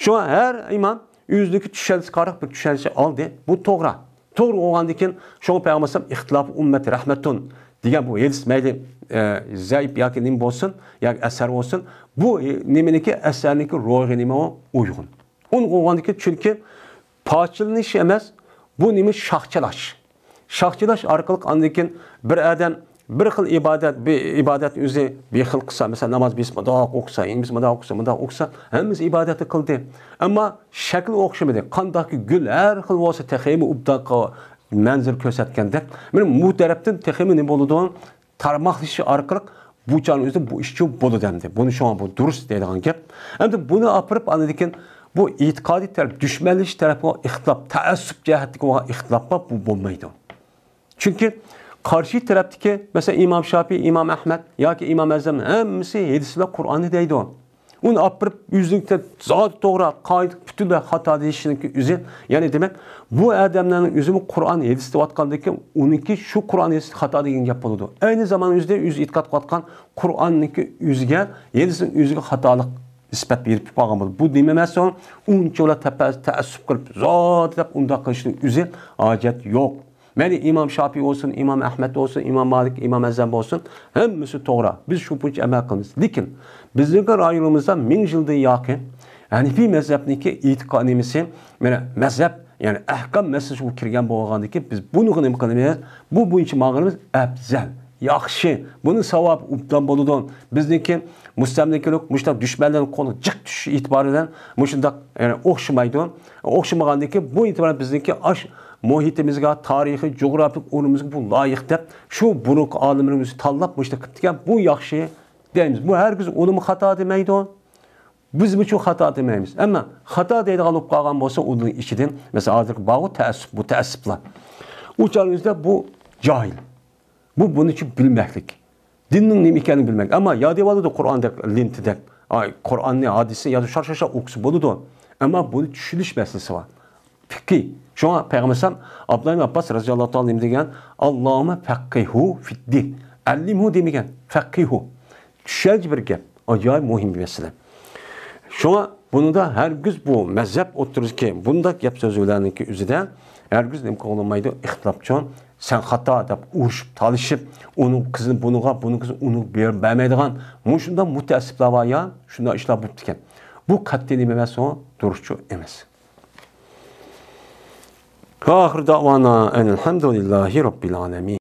شۇڭا ھەر ئىمام ئۆزىنىڭكى چۈشەنچىسىگە قاراپ بىر چۈشەنچە ئالدى. بۇ توغرا. توغرا بولغاندىكىن، شۇڭا پەيغەمبەر ئەلەيھىسسالام «ئىختىلاپۇ ئۈممەتى رەھمەتۇن» دېگەن بۇ ھەدىس مەيلى، ئە، زەئىپ ياكى نېمە بولسۇن، ياكى ئەسەر بولسۇن، بۇ، ئە، نېمىنىڭكى، ئەسەرنىڭكى روھىغا نېمە ئۇ؟ ئۇيغۇن. ئۇيغۇن بولغاندىكىن، چۈنكى پارچىلىنىش ئەمەس، بۇ نېمە؟ شاخچىلاش. شاخچىلاش ئارقىلىق ئاندىن كېيىن بىر ئادەم بىر خىل ئىبادەت، بىر ئىبادەت ئۆزى بىر خىل قىلسا، مەسىلەن، ناماز بىرسى مۇنداق ئوقۇسا، يەنە بىرسى مۇنداق ئوقۇسا، مۇنداق ئوقۇسا، ھەممىسى ئىبادەتنى قىلدى. ئەمما شەكلى ئوخشىمىدى. قانداقكى گۈل ھەر خىل بولسا، تېخىمۇ ئوبدان مەنزىرە كۆرسەتكەندەك. مانا بۇ تەرەپتىن تېخىمۇ نېمە بولىدۇ؟ تارماقلىشىش ئارقىلىق بۇ چاغنىڭ ئۆزىدە بۇ ئىشچۇ بولىدۇ ئەمدى. بۇنى شۇڭا بۇ دۇرۇس دەيدىغان گەپ. ئەمدى بۇنى ئاپىرىپ، ئاندىن كېيىن بۇ ئېتىقادىي تەرەپ، دۈشمەنلىشىش تەرەپكە بولغان ئىختىلاپ، تەئەسسۇپ جەھەتتىكى بولغان ئىختىلاپقا بۇ بولمايدۇ. چۈنكى قارشى تەرەپتىكى، مەسىلەن، ئىمام شاپىئى، ئىمام ئەھمەد ياكى ئىمام ئەزەم ھەممىسى ھەدىس بىلەن قۇرئاننى دەيدۇ. ئۇنى ئاپىرىپ، ئۆزىنىڭكى زادى توغرا، قائىدە پۈتۈنلەي خاتا دېيىشنىڭكى ئۆزى، يەنى دېمەك، بۇ ئادەملەرنىڭ ئۆزىمۇ قۇرئان، ھەدىس دەۋاتقاندىكىن، ئۇنىڭكى شۇ قۇرئان، ھەدىس خاتا دېگەن گەپ بولىدۇ. ئەينى زامان ئۆزىدە ئۆزى ئېتىقاد قىلىۋاتقان قۇرئاننىڭكى ئۆزىگە، ھەدىسنىڭ ئۆزىگە خاتالىق نىسبەت بېرىپ قالغان بولىدۇ. بۇ نېمە ئەمەس ئۇ؟ ئۇنچىۋالا تەپە-، تەئەسسۇپ قىلىپ، زادى دەپ ئۇنداق قىلىشنىڭ ئۆزى ھاجەت يوق. مەيلى ئىمام شاپىئى بولسۇن، ئىمام ئەھمەد بولسۇن، ئىمام مالىك، ئىمام ئەزەم بولسۇن، ھەممىسى توغرا. بىز شۇ بويىچە ئەمەل قىلىمىز. لېكىن بىزنىڭكى رايونىمىزدا مىڭ يىلدىن ياقى ھەنىفىي مەزھەپنىڭكى ئېتىقا-، نېمىسى، مانا مەزھەپ، يەنى ئەھكام مەسىلىسى بۇ كىرگەن بولغاندىكىن، بىز بۇنىڭغا نېمە قىلىمىز؟ بۇ بويىچە ماڭغىنىمىز ئەپزەل، ياخشى. بۇنىڭ ساۋابى ئوبدان بولىدۇ. بىزنىڭكى مۇستەملىكىلىك مۇشۇنداق دۈشمەنلەرنىڭ قولىغا جىق چۈشۈشى ئېتىبارى بىلەن مۇشۇنداق، يەنى ئوخشىمايدۇ. ئوخشىمىغاندىكىن، بۇ ئېتىبارەن بىزنىڭكى ئاش مۇھىتىمىزغا، تارىخىي، جۇغراپىك ئورنىمىزغا بۇ لايىق دەپ، شۇ بۇرۇنقى ئالىملىرىمىز تاللاپ مۇشۇنداق قىپتىكەن، بۇ ياخشى دەيمىز. بۇ ھەرگىز ئۇنىمۇ خاتا دېمەيدۇ. بىزمۇ شۇ خاتا دېمەيمىز. ئەمما خاتا دەيدىغان بولۇپ قالغان بولسا، ئۇنىڭ ئىچىدىن، مەسىلەن، ھازىرقى بارغۇ تەئەسسۇپ، بۇ تەئەسسۇپلار. ئۇ چاغنىڭ ئۆزىدە بۇ جاھىل. بۇ بۇنى چۈ بىلمەكلىك. دىننىڭ نېمە ئىكەنلىكىنى بىلمەك. ئەمما ياد ئېلىۋالىدۇ قۇرئاندەك، لېنتىدەك. ئاي، قۇرئاننى، ھەدىسنى يازىپ شار-شار-شار ئوقۇسا بولىدۇ. ئەمما بۇنى چۈشىنىش مەسىلىسى بار. پىقھى. شۇڭا پەيغەمبەر ئەلەيھىسسالام ئابدۇللا ئىبن ئابباس رەزىياللاھۇ تائالا نېمە دېگەن؟ «ئاللاھۇممە فەققىھۇ فىددىن.» «ئەللىمھۇ» دېمىگەن. «فەققىھۇ.» چۈشەنچە بىر گەپ. ئاجايىپ مۇھىم بىر مەسىلە. شۇڭا بۇنىڭدا ھەرگىز بۇ مەزھەپ ئوتتۇرىسىدىكى بۇنداق گەپ سۆزلەرنىڭكى ئۆزىدە ھەرگىز نېمە قىلغىلىمايدۇ؟ ئىختىلاپچۇ، سەن خاتا دەپ ئۇرۇشۇپ، تالىشىپ، ئۇنىڭ قىزىنى بۇنىڭغا، بۇنىڭ قىزىنى ئۇنىڭغا بېرىپ بەرمەيدىغان مۇشۇنداق مۇتەئەسسىپلەر بار يا، شۇنداق ئىشلار بوپتىكەن. بۇ قەتئىي نېمە ئەمەس، ئۇ دۇرۇسچۇ ئەمەس. وآخر دعوانا أن الحمد لله رب العالمين.